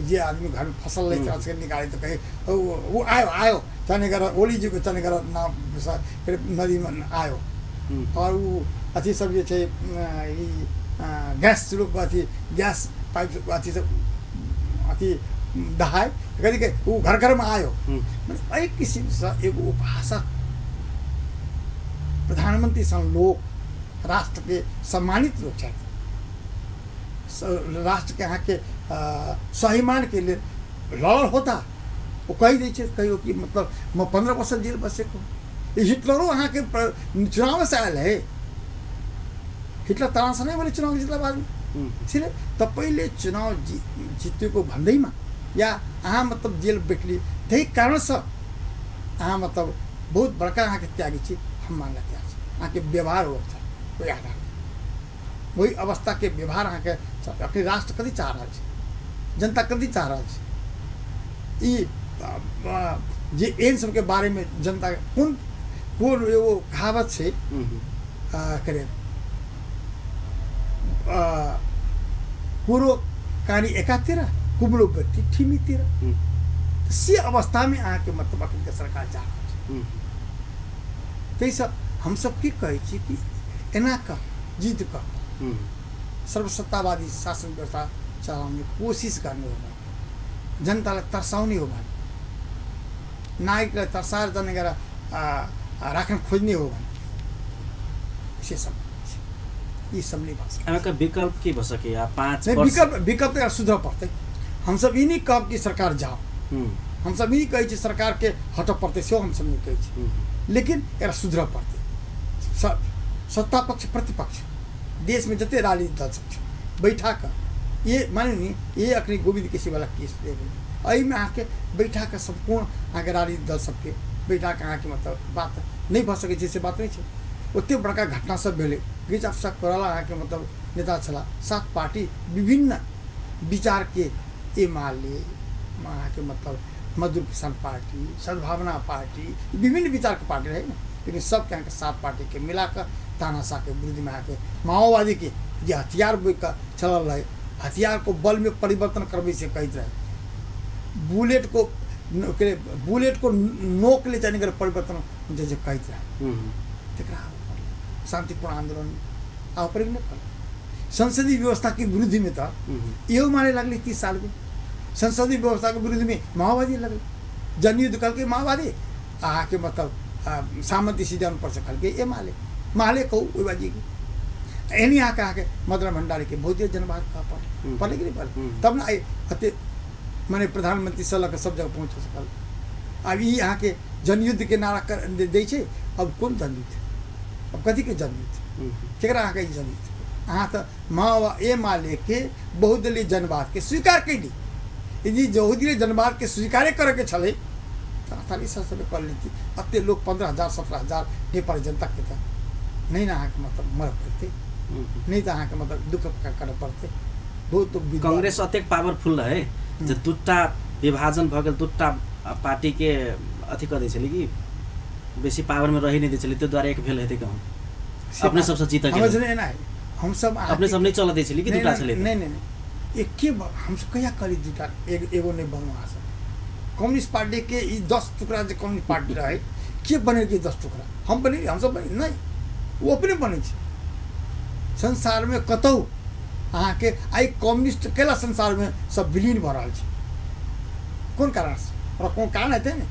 जे आदमी घरमे फसल लै छै निकालै तऽ कहै ओ आयो आयो चनेगर ओलीजीको चनेगर नाव नदीमे आयो। और ओ अथी सब जे छै ई गैस शुरू अथी गैस पाइप अथी सब अथी दहाय कथी के ओ घर घरमे आयो। मने एहि किसिमसँ एगो उपहासक प्रधानमंत्री सन लोक राष्ट्रके सम्मानित लोक छथि, राष्ट्रके अहाँके स्वाभिमानके लेल लड़ल होता ओ कहि दै छै कहियो कि मतलब म 15 वर्ष जेल बसेको। हिटलरो अहाँके चुनावसँ आयल है, हिटलर तानाशाह नहि भेलै चुनाव जितला बादमे। इसलिए तपाईँले चुनाव जितेको भन्दैमा या अहाँ मतलब जेल बैठली त्यही कारणसँ अहाँ मतलब बहुत बड़का अहाँके त्यागी छी, हम मानला तैयार छी। अहाँके व्यवहार होक छ ओहि आधार ओहि अवस्थाके व्यवहार अहाँके अखनी राष्ट्र कथी चाह रहल छै, जनता कथी चाह रहल छै। ई जे एहन सबके बारेमे जनता कोन कोन एगो कहावत छै करे कुरो कानी एकातिर कुबलो व्यक्ति ठिमीतिर, से अवस्थामे अहाँके मतलब अखनके सरकार जा रहल छै। ताहिसँ हमसब की कहै छी कि एना कऽ जीत कऽ सर्वसत्तावादी शासन व्यवस्था चलाउने कोसिस गर्ने हो भने, जनतालाई तर्साउने हो भने, नागरिकलाई तर्साएर जाने गरेर राख्न खोज्ने हो भने से सब ई सब नहि भऽ सकै। एहिमे विकल्प की भऽ सकैया? 5 विकल्प विकल्प तऽ सुधरऽ पड़तै। हमसब ई नहि कहब कि सरकार जाओ, हमसब ई कहै छी सरकारके हटऽ पड़तै, सेहो हमसब नहि कहै छी, लेकिन एकरा सुधरऽ पड़तै। सत्ता पक्ष प्रतिपक्ष देशमे जते राजनीतिक दल सब छै बैठा कऽ, ये मानू नि ये अखनी गोविन्द केसीवाला केस एहिमे अहाँके बैठा कऽ सम्पूर्ण अहाँके राजनीतिक दल सबके बैठा कऽ अहाँके मतलब बात नहि भऽ सकै छै, से बात नहि छै। ओतेक बड़का घटना सब भेलै, गिरिजा प्रसाद कोइराला अहाँके मतलब नेता छलाह, 7 पार्टी विभिन्न विचारके एमाले अहाँके मतलब मजदूर किसान पार्टी, सद्भावना पार्टी, विभिन्न विचारके पार्टी रहै ने, लेकिन सबके अहाँके 7 पार्टीके मिलाकऽ तानाशाहके विरुद्धमे अहाँके माओवादीके जे हथियार बोकिकऽ चलल रहै, हथियारको बलमे परिवर्तन करबै से कहैत रहै, बुलेटको नोकले चाहिँ गरेर परिवर्तन हुन्छ जे कहैत रहै, तकरा शान्तिपूर्ण आन्दोलन आब पड़ि नहि पड़ल। संसदीय व्यवस्थाके विरुद्धमे तऽ इहो माने लगलै 30 सालमे संसदीय व्यवस्थाके विरुद्धमे माओवादी लगलै, जनयुद्ध कहलकै माओवादी, अहाँके मतलब सामन्ती सिद्धान्तपर कहलकै एमाले, माले कहू ओहि बाजीके। एहनी अहाँके अहाँके मदन भण्डारीके बहुते जनवाद कहऽ पड़ल, पड़लै कि नहि पड़लै? तब ने आइ एतेक माने प्रधानमन्त्रीसँ लऽ कऽ सब जगह पहुँच सकल। आब ई अहाँके जनयुद्धके नारा दै छै, अब कोन जनयुद्ध, अब कथीके जनयुद्ध, केकरा अहाँके ई जनयुद्ध? अहाँ तऽ एमालेके बहुदलीय जनवादके स्वीकार कयली। यदि बहुदलीय जनवादके स्वीकारे करैके छलै तऽ 48 सालमे कऽ लेती, एतेक लोक 15,000 17,000 नेपाली जनताके तऽ नहि ने अहाँके मतलब मरऽ पड़तै, नहि तऽ अहाँके मतलब दुःख करऽ पड़तै। बहुत कांग्रेस अतेक पावरफुल रहै जे 2टा विभाजन भऽ गेल, 2टा पार्टीके अथी कऽ दै छलै कि बेसी पावरमे रहि नहि दै छलै, ताहि दुआरे एक भेल हेतै कहूँ अपने सबसँ जीतऽ के। एना है हमसब अपने सब नहि चलऽ दै छलै कि 2टा छलै? नहि नहि नहि, एके हमसब कहिया कहली 2टा, एगो नहि बनू। अहाँ सब कम्युनिस्ट पार्टीके ई 10 टुकड़ा जे कम्युनिस्ट पार्टी रहै, के बनेलकै 10 टुकड़ा? हम बनेली, हमसब बनेली नहि, ओ अपने बनै छै। संसारमे कतहु अहाँके आइ कम्युनिस्ट केला संसारमे सब विलीन भऽ रहल छै, कोन कारणसँ? ओकरा कोनो कारण हेतै ने।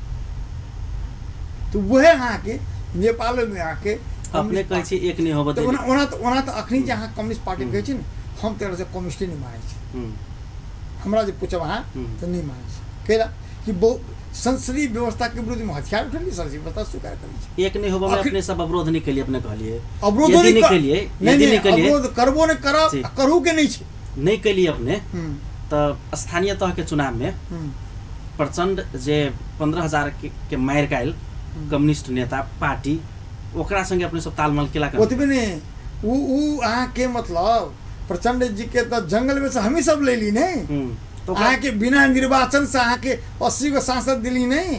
तऽ उएह अहाँके नेपालमे अहाँके अपने कहै छी एक नहि होबऽ ओना ओना तऽ ओना तऽ अखनी जे अहाँ कम्युनिस्ट पार्टी कहै छी ने, हम तऽ एकरासँ कम्युनिस्टे नहि मानै छी। हमरा जे पूछब अहाँ तऽ नहि मानै छी, कैला कि बहुत संसदीय व्यवस्थाके विरुद्धमे हथियार उठेली, संसदीय व्यवस्था स्वीकार करै छै। एक नहि होबऽ अपने सब अवरोध नहि केलियै, अपने कहलियै अवरोध नहि केलियै, नहि अवरोध करबो नहि करब, करू के नहि छै, नहि केलियै अपने। तऽ स्थानीय तहके चुनावमे प्रचण्ड जे 15,000 के मारि काल्हि कम्युनिस्ट नेता पार्टी, ओकरा संगे अपने सब तालमेल केला? ओतबे नहि, उ अहाँके मतलब प्रचण्ड जी के तऽ जंगलमे से हमही सब लेली ने, अहाँके बिना निर्वाचन से अहाँके 80 गो सांसद दिली नहीं,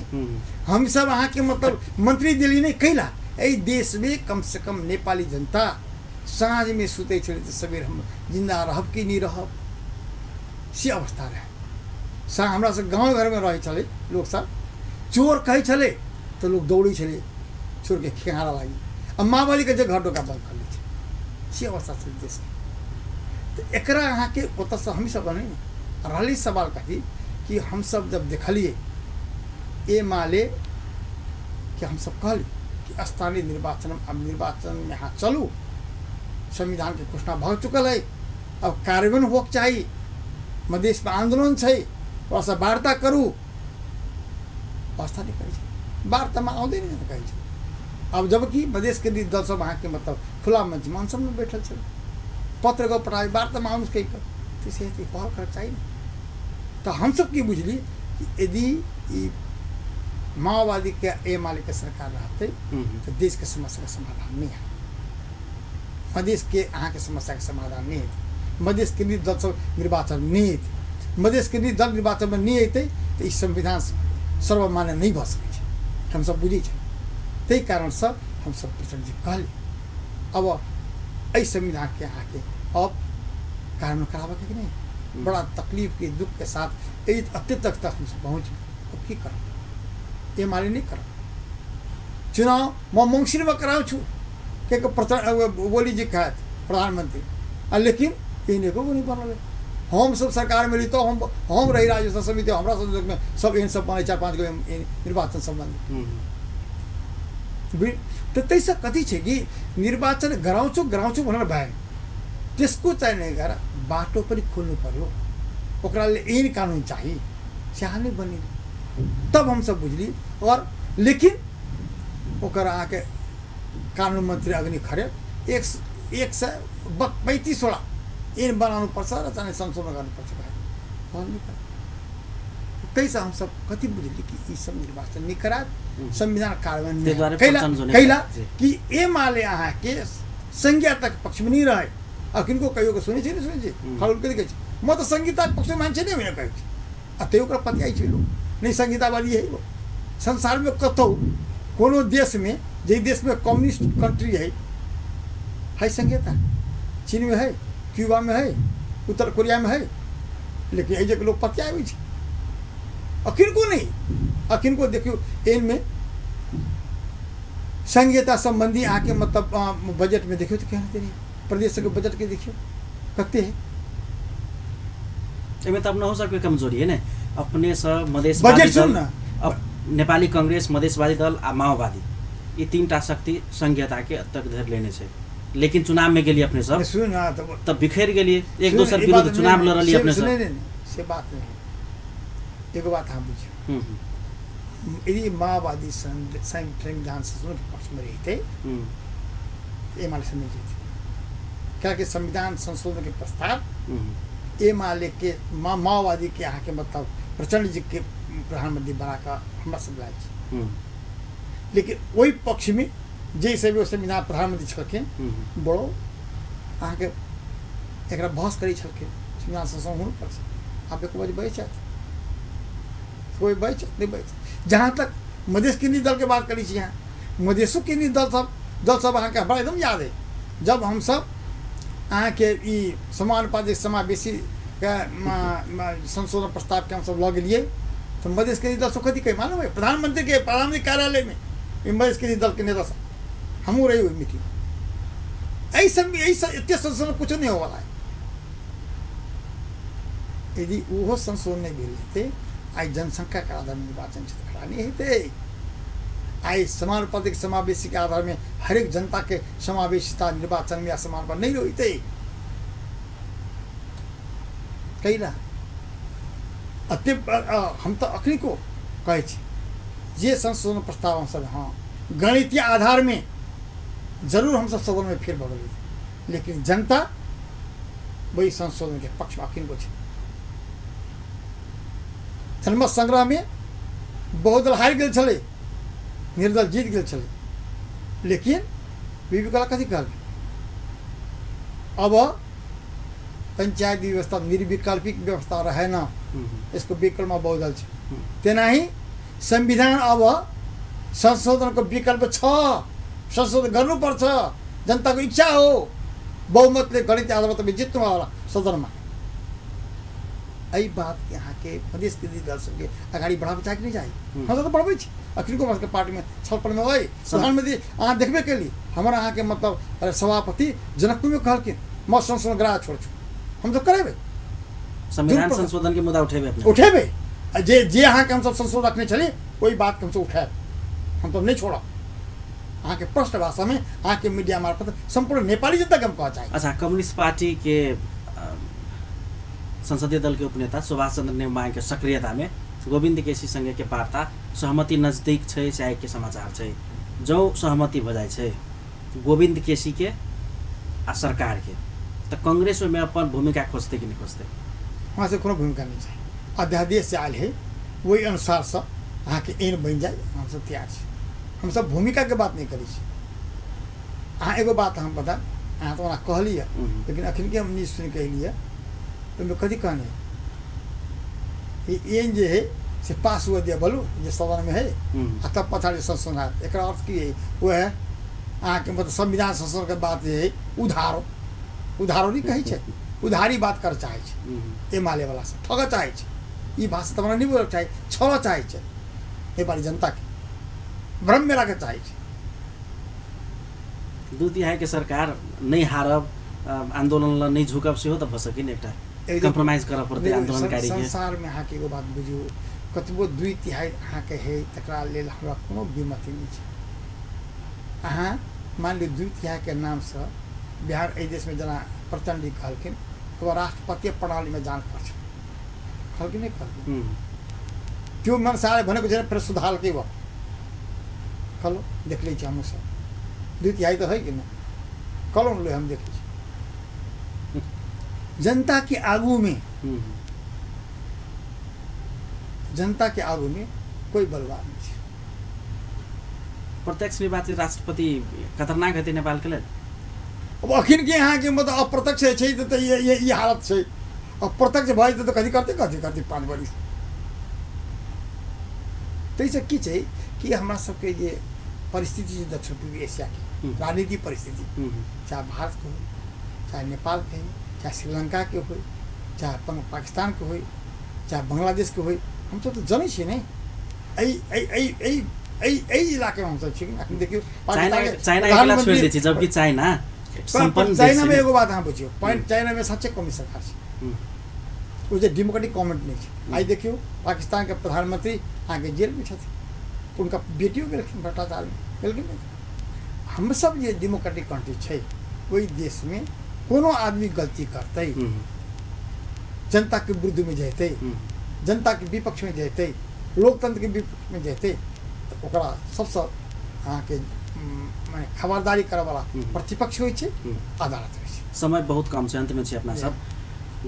हमसब अहाँके मतलब मंत्री दिली नहीं। कैला एहि देशमे कम से कम नेपाली जनता साँझमे सुतै छलै तऽ सबेर हम जिन्दा रहब कि नहि रहब से अवस्था रहै। हमरा सब गाँव घरमे रहै छलै लोकसब, चोर कहै छलै तऽ लोक दौड़ै छलै चोरके खेहारा लागि, आ माओवादीके जे घर डोका बन्द कऽ लै छै, से अवस्था छलै देशके। तऽ एकरा अहाँके ओतऽसँ हमहीसब बनै ने रहली। सवाल कथी कि हमसब जब देखलियै एमाले के, हमसब कहली कि स्थानीय निर्वाचन, अब निर्वाचनमे अहाँ चलू, संविधानके घोषणा भऽ चुकल है, अब कार्यान्वयन होके चाही, मधेशमे आन्दोलन छै, ओकरासँ वार्ता करू। व्यवस्था नहि करै छै, वार्तामे आउँदैन कहै छै। अब जबकि मधेश केन्द्रित दल सब अहाँके मतलब खुला मञ्चमे अनसनमे बैठल छलै, पत्र गो पठाबी वार्तामे आउनुहोस् कहि कऽ, त्यसै हेतु पहल करके चाही ने। तऽ हमसब की बुझली कि यदि ई माओवादीके एमालेके सरकार रहतै तऽ देशके समस्याके समाधान नहि हैत, मधेशके अहाँके समस्याके समाधान नहि हेतै, मधेश केन्द्रित दल सब निर्वाचन नहि हेतै, मधेश केन्द्रित दल निर्वाचनमे नहि अयतै तऽ ई संविधान सर्वमान्य नहि भऽ सकै छै, हमसब बुझै छी। ताहि कारणसँ हमसब प्रचण्डजी कहली अब एहि संविधानके अहाँके अब कार्यान्वयन कराबऽके कि नहि। बड़ा तकलीफ के दुख के साथ एहि एते तक तक हमसब पहुँच, अब की करब, एमाले नहि करब। चुनाव म मङ्सिरमा कराउँछु के प्रचण्ड ओलीजी कहत प्रधानमन्त्री, आ लेकिन एहन एको गो नहि बनल। हम सब सरकार में रही तो हम रही राज्य समिति, हमरा संजोग सब एहन सब बने 4-5 गो निर्वाचन सम्बन्धी। त ताहिसँ कथी छै कि निर्वाचन गराउँछु गराउँछु भनेर भएन, त्यसको चाहिँ नै गएर बाटो पनि खोल्नु पर्यो, ओकरा लेल ऐन कानुन चाही, स्याह नै बनेली तब हमसब बुझली। और लेकिन ओकर अहाँके कानुन मन्त्री अग्नि खरेल 135वटा ऐन बनाउनुपर्छ र चाहिँ संशोधन गर्नुपर्छ भाइ। ताहिसँ हमसब कति बुझली कि ई सब निर्वाचन नहि करायत, संविधान कार्यान्वयन कैला कि एमाले अहाँके संहिताक पक्षमे नहि रहे। आ किनको कहियो के सुनै छी नहि सुनै छी खड़ुल के कहै छै म त संहिताक पक्षमे मान्छे नै होइन कहै छै, आ तैयो ओकरा पतियाइ छै लोक, नहि संहितावादी है लोक। संसारमे कतहु कोनो देशमे, जाहि देशमे कम्युनिस्ट कंट्री है, है संहिता, चीनमे है, क्यूबामे है, उत्तर कोरियामे है, लेकिन एहि जगह लोक पतियाबै छै। अखिनको नहि, अखिनको देखियौ एहिमे संहिता सम्बन्धी अहाँके मतलब बजटमे देखियौ तऽ केहन हेतै, प्रदेशके बजटके देखियौ कते है। एहिमे तऽ अपनहु सबके कमजोरी है ने, अपने सब मधेशवादी बजट सुन दल, नेपाली कांग्रेस, मधेशवादी दल आ माओवादी, ई 3टा शक्ति संहिताके तक धरि लेने छै, लेकिन चुनाव में गेलिए अपने सब तब बिखर गेलिए, एक दोसर विरुद्ध चुनाव लड़लिए अपने सब। नहीं नहीं से बात नहीं, एगो बात अहाँ बुझियौ, यदि माओवादी संविधान संशोधन पक्षमे रहितै एमाले से नहीं जीते, कियाकि संविधान संशोधन के प्रस्ताव एमाले के माओवादी के अहाँके मतलब प्रचण्ड जी के प्रधानमंत्री बनाकऽ हमरा सब लायल छी, लेकिन ओहि पक्षमे जे सब संविधान प्रधानमंत्री छलखिन बड़ो अहाँके एकरा बहस करै छलखिन संविधान संशोधन हुनकर, आब एको बजे बजै छथि, कोइ बजै छथि नहि बजै छथि। जहाँ तक मधेश केन्द्रीय दलके बात करै छी, अहाँ मधेशो केन्द्रीय दल सब अहाँके हमरा एकदम याद है, जब हमसब अहाँके ई समानुपातिक समावेशीके संशोधन प्रस्तावके हमसब लऽ गेलियै तऽ मधेश केन्द्रीय दल सब कथी कहै मालूम है, प्रधानमंत्रीके प्रधानमंत्री कार्यालयमे ई मधेश केन्द्रीय दलके नेता सब हमहूँ रही ओहि मीटिंग। एहि सब एते संशोधन कुछो नहि होवला है। यदि ओहो संशोधन नहि भेल हेतै, आइ जनसंख्याके आधारमे निर्वाचन क्षेत्र खड़ा नहि हेतै, आइ समानुपातिक समावेशीके आधारमे हरेक जनताके समावेशिता निर्वाचनमे या समानुपात नहि रहितै। कैला एते हम तऽ अखनिको कहै छी जे संशोधन प्रस्ताव हमसब हँ गणितीय आधारमे जरूर हमसब सदनमे फेर भऽ गेलै, लेकिन जनता ओहि संशोधनके पक्षमे अखनिको छै। जनमत संग्रहमे बहुदल हारि गेल छलै, निर्दल जीत गेल छलै, लेकिन विविकला कथी कहलकै, अब पंचायत व्यवस्था निर्विकल्पिक व्यवस्था रहे न, यसको विकल्पमा बहुदल छ। तेनाही संविधान अब संशोधनको विकल्प छ, संशोधन गर्नुपर्छ, जनताको इच्छा हो, बहुमतले गणित आधारमा तपाईँ जित्नु होला सदनमा। एहि बात अहाँके मधेश केन्द्रीय दल सबके अगाडि बढ़ाबऽ चाही कि नहि चाही? हमसब तऽ बढ़बै छी। अखिनको हमरा सबके पार्टीमे छलफलमे अइ प्रधानमंत्री अहाँ देखबे केली, हमर अहाँके मतलब सभापति जनकपुरमे कहलखिन म संशोधन गरा छोड्छु, हम तऽ करेबै संविधान संशोधन के मुद्दा उठेबै, उठेबै जे जे अहाँके हमसब संशोधन रखने छली ओहि बातके हमसब उठायब, हमसब नहि छोड़ब। अहाँके प्रश्न भाषामे अहाँके मीडिया मार्फत सम्पूर्ण नेपाली जनताके हम कहऽ चाही। अच्छा, कम्युनिस्ट पार्टी के संसदीय दल के उपनेता सुभाष चंद्र नेमाङ के सक्रियता में गोविन्द केसी सँगे के वार्ता सहमति नजदीक छै चाहे के समाचार छै, जौ सहमति भ जाइ छै गोविन्द केसी के आ सरकार के, तऽ कांग्रेस ओहिमे अपन भूमिका खोजतै कि नहि खोजतै? वहाँ से कोनो भूमिका नहीं छै, अध्यादेश से आयल है ओहि अनुसारसँ अहाँके ऐन बनि जाय, हमसब तैयार छी, हमसब भूमिकाके बात नहि करै छी। अहाँ एगो बात हम बता, अहाँ तऽ ओना कहलियै लेकिन अखन के हम न्यूज सुनि कऽ एलियै, ओहिमे कथी कहने एन जे है से पास हुए दिया बोलू जे सदनमे है आ तब पछाड़ी संशोधन हैत। एकर अर्थ की है वएह अहाँके मतलब संविधान संशोधनके बात जे है उधारो उधारो नहि कहै छै, उधारी बात कर चाहै छै एमाले वाला सब, ठगऽ चाहै छै। ई भाषा तऽ हमरा नहि बोलऽ चाही, छलऽ चाहै छै नेपाली जनताके, भ्रममे राखऽ चाहै छै। 2/3 के सरकार नहि हारब, आंदोलन ला नहि झुकब सेहो तऽ भऽ सकै ने, एकटा कम्प्रोमाइज करऽ पड़तै आंदोलनकारी के। संसारमे अहाँके एगो बात बुझियौ, कतबो 2/3 अहाँके है तकरा लेल हमरा कोनो विमति नहि छै। अहाँ मान लियौ 2/3 के नामसँ बिहार एहि देशमे जेना प्रचण्ड जी कहलखिन ओ राष्ट्रपति प्रणालीमे जान पर्छ, कहलखिन नहि कहलखिन? त्यो मनसाले भनेको छैन, फेर सुधारलकै भयो, कहलो देख लै छी हमहूँ सब 2/3 तऽ है कि नहि, कहलो ने हम देखै छी। जनता के आगू में, जनता के आगू में कोई बलवान नहीं है। प्रत्यक्ष निर्वाचित राष्ट्रपति खतरनाक हेतै नेपाल के लेल? अब अखन के यहाँ के मतलब अप्रत्यक्ष छै तऽ ये हालत छै, अप्रत्यक्ष भऽ जेतै तऽ कथी करतै, कथी करतै 5 बरिस। ताहिसँ की छै कि हमरा सबके जे परिस्थिति छै दक्षिण पूर्वी एशियाके राजनीतिक परिस्थिति, चाहे भारतके हो, चाहे नेपालके हो, चाहे श्रीलङ्काके हो, चाहे पाकिस्तानके हो, चाहे बांग्लादेशके हो, हमसब तऽ जनै छियै ने एहि एहि एहि एहि एहि एहि इलाकामे हमसब छी। अखन देखियौ जबकि चाइना चाइनामे एगो बात अहाँ बुझियौ, चाइनामे सच्चे कम्युनिस्ट सरकार छै, ओ जे डेमोक्रेटिक गवर्नमेंट नहि छै। आइ देखियौ पाकिस्तानके प्रधानमंत्री अहाँके जेलमे छथिन, हुनका बेटियो गेलखिन भ्रष्टाचारमे, गेलखिन नहि। हमसब जे डेमोक्रेटिक कंट्री छै ओहि देशमे कोनो आदमी गलती करतै, जनताके विरुद्धमे जेतै, जनताके विपक्षमे जेतै, लोकतंत्रके विपक्षमे जेतै, तऽ ओकरा सबसँ अहाँके माने खबरदारी करऽवला प्रतिपक्ष होइ छै, अदालत होइ छै। समय बहुत कम छै, अन्तमे छै अपना सब।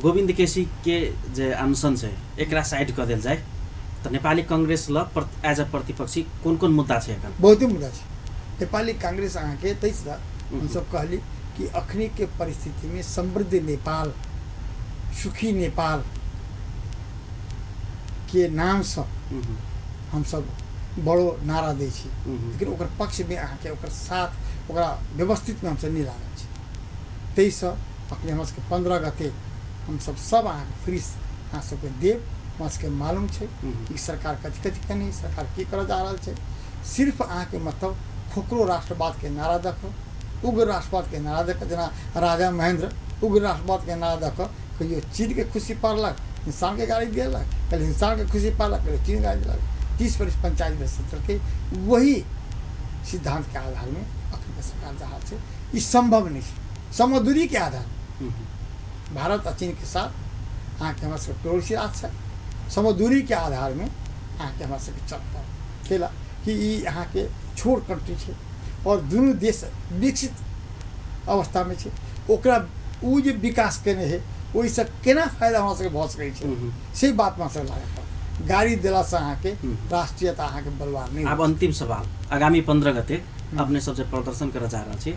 गोविन्द केसी के जे अनशन छै एकरा साइड कऽ देल जाय तऽ नेपाली कांग्रेस ल एज अ प्रतिपक्षी कोन कोन मुद्दा छै एखन? बहुते मुद्दा छै नेपाली कांग्रेस अहाँके। ताहिसँ हमसब कहली कि अखनी के परिस्थितिमे समृद्ध नेपाल, सुखी नेपाल के नामसँ हमसब बड़ो नारा दै छी, लेकिन ओकर पक्षमे अहाँके ओकर साथ ओकरा व्यवस्थितमे हमसब नहि लागल छी। ताहिसँ अखनी हमरा सबके 15 गते हमसब सब अहाँके फ्री अहाँ सबके देब। हमरा सबके मालूम छै कि सरकार कथी कथी केने, सरकार की करऽ जा रहल छै। सिर्फ अहाँके मतलब खोखरो राष्ट्रवादके नारा दऽ कऽ, उग्र राष्ट्रवादके नारा दऽ कऽ, जेना राजा महेन्द्र उग्र राष्ट्रवादके नारा दऽ कऽ कहियो चीनके खुशी पारलक, इंसानके गाड़ी देलक, कल इंसानके खुशी पारलक, कहियो चीन गाड़ी देलक। 30 बरिस पंचायत में चलकै, वही सिद्धांतके आधारमे अखन सरकार जा रहल छै। ई सम्भव नहि छै। समदूरीके आधार भारत आ चीनके साथ अहाँके हमरा सबके पड़ोसी राष्ट्र छै, समदूरीके आधारमे अहाँके हमरा सबके चल पड़त। केला कि ई अहाँके छोट कंट्री छै और दुनू देश विकसित अवस्थामे छै, ओकरा ओ जे विकास केने है ओहिसँ केना फायदा हमरा सबके भऽ सकै छै से बात हमरा सबके लागल पड़त। गाड़ी देलासँ अहाँके राष्ट्रीयता अहाँके बलवान नहि। आब अंतिम सवाल, आगामी 15 गते अपने सबसे प्रदर्शन करऽ जा रहल छी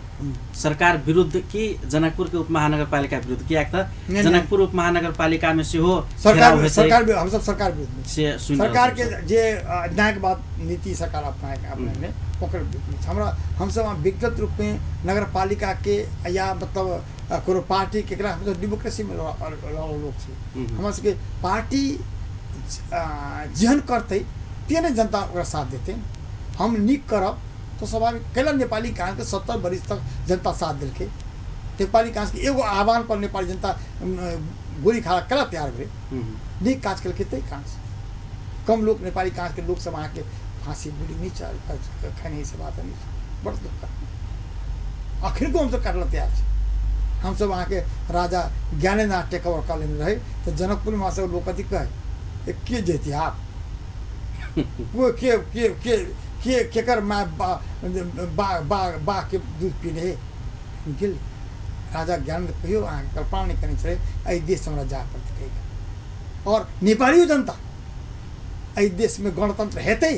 सरकार विरुद्ध कि जनकपुर के उपमहानगरपालिका विरुद्ध? कियाक तऽ जनकपुर उपमहानगरपालिका में सेहो सरकार सरकार हमसब सरकार विरुद्ध से सरकार के जे अन्यायके बात नीति सरकार अपने ओकर विरुद्ध हमरा हमसब व्यक्तिगत रूपमे नगरपालिका के या मतलब कोनो पार्टी के एकरा हमसब डेमोक्रेसीमे लोक छी। हमरा सबके पार्टी जेहन करतै तेहने जनता ओकरा साथ देतै। हम नीक करब तो स्वाभाविक कैला नेपाली कांग्रेस के 70 बरिस तक जनता साथ देलकै। नेपाली कांग्रेस के एगो आह्वान पर नेपाली जनता गोली खा कैला तैयार भेलै, नीक काज केलकै ताहि कांग्रेस। कम लोक नेपाली कांग्रेस के लोक सब अहाँके फाँसी गोली नहि चल खैने से बात नहीं, बड़ दुख। अखन हमसब काटल तैयार छी। हमसब अहाँके राजा ज्ञानेन्द्र टेक ओवर कऽ लेने रहै तऽ जनकपुरमे सब लोक कथी कहै, के जैती आप के के के के केकर my बा बा बा बा के दूध पीने गेल राजा ज्ञानेन्द्र कहियो अहाँके कल्पना नहि केने छलै एहि देश हमरा जाय पड़तै कहिके। और नेपालियो जनता एहि देशमे गणतंत्र हेतै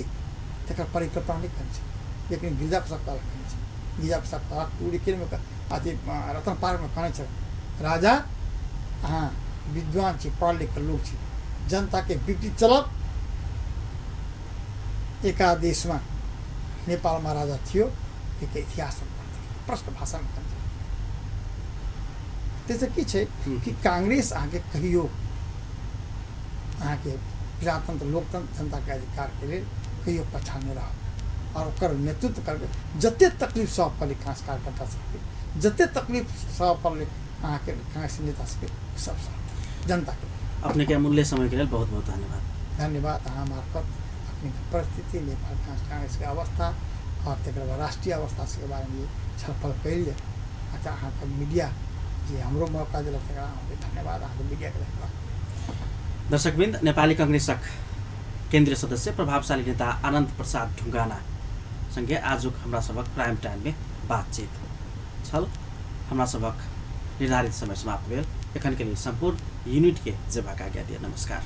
तकर परिकल्पना नहि केने छै, लेकिन गिरिजा प्रसाद कहलक केने छै। गिरिजा प्रसाद कहलक टुरीकेलमे अथी रतन पार्कमे कहने छल, राजा अहाँ विद्वान छी, पढ़ल लिखल लोक छी, जनताके विपरीत चलब एकादेशमा नेपालमा राजा थियो के इतिहासमा प्रश्न भाषामे कहल। ताहिसँ की छै कि कांग्रेस अहाँके कहियो अहाँके प्रजातंत्र लोकतंत्र जनताके अधिकारके लेल कहियो पाछाँ नहि रहल और ओकर नेतृत्व करके जते तकलीफ सह पड़लै कांग्रेस कार्यकर्ता सबके, जते तकलीफ सह पड़लै अहाँके कांग्रेस नेता सबके, सब सह जनताके। अपने के अमूल्य समय के लेल बहुत बहुत धन्यवाद। धन्यवाद अहाँ मार्फत अपने परिस्थिति नेपाल कांग्रेसके अवस्था और तकर बाद राष्ट्रीय अवस्था सबके बारेमे छलफल कैलियै। अच्छा अहाँके मीडिया जे हमरो मौका दिलक तकरा अहाँके धन्यवाद, अहाँके मीडियाके धन्यवाद। दर्शकवृन्द, नेपाली कांग्रेसक केन्द्रीय सदस्य प्रभावशाली नेता आनन्द प्रसाद ढुङ्गाना सँगे आजुक हमरा सभक प्राइम टाइममे बातचीत छल। हमरा सभक निर्धारित समय समाप्त भेल। एखनके लेल सम्पूर्ण यूनिटके जेबाक आज्ञा दिअ। नमस्कार।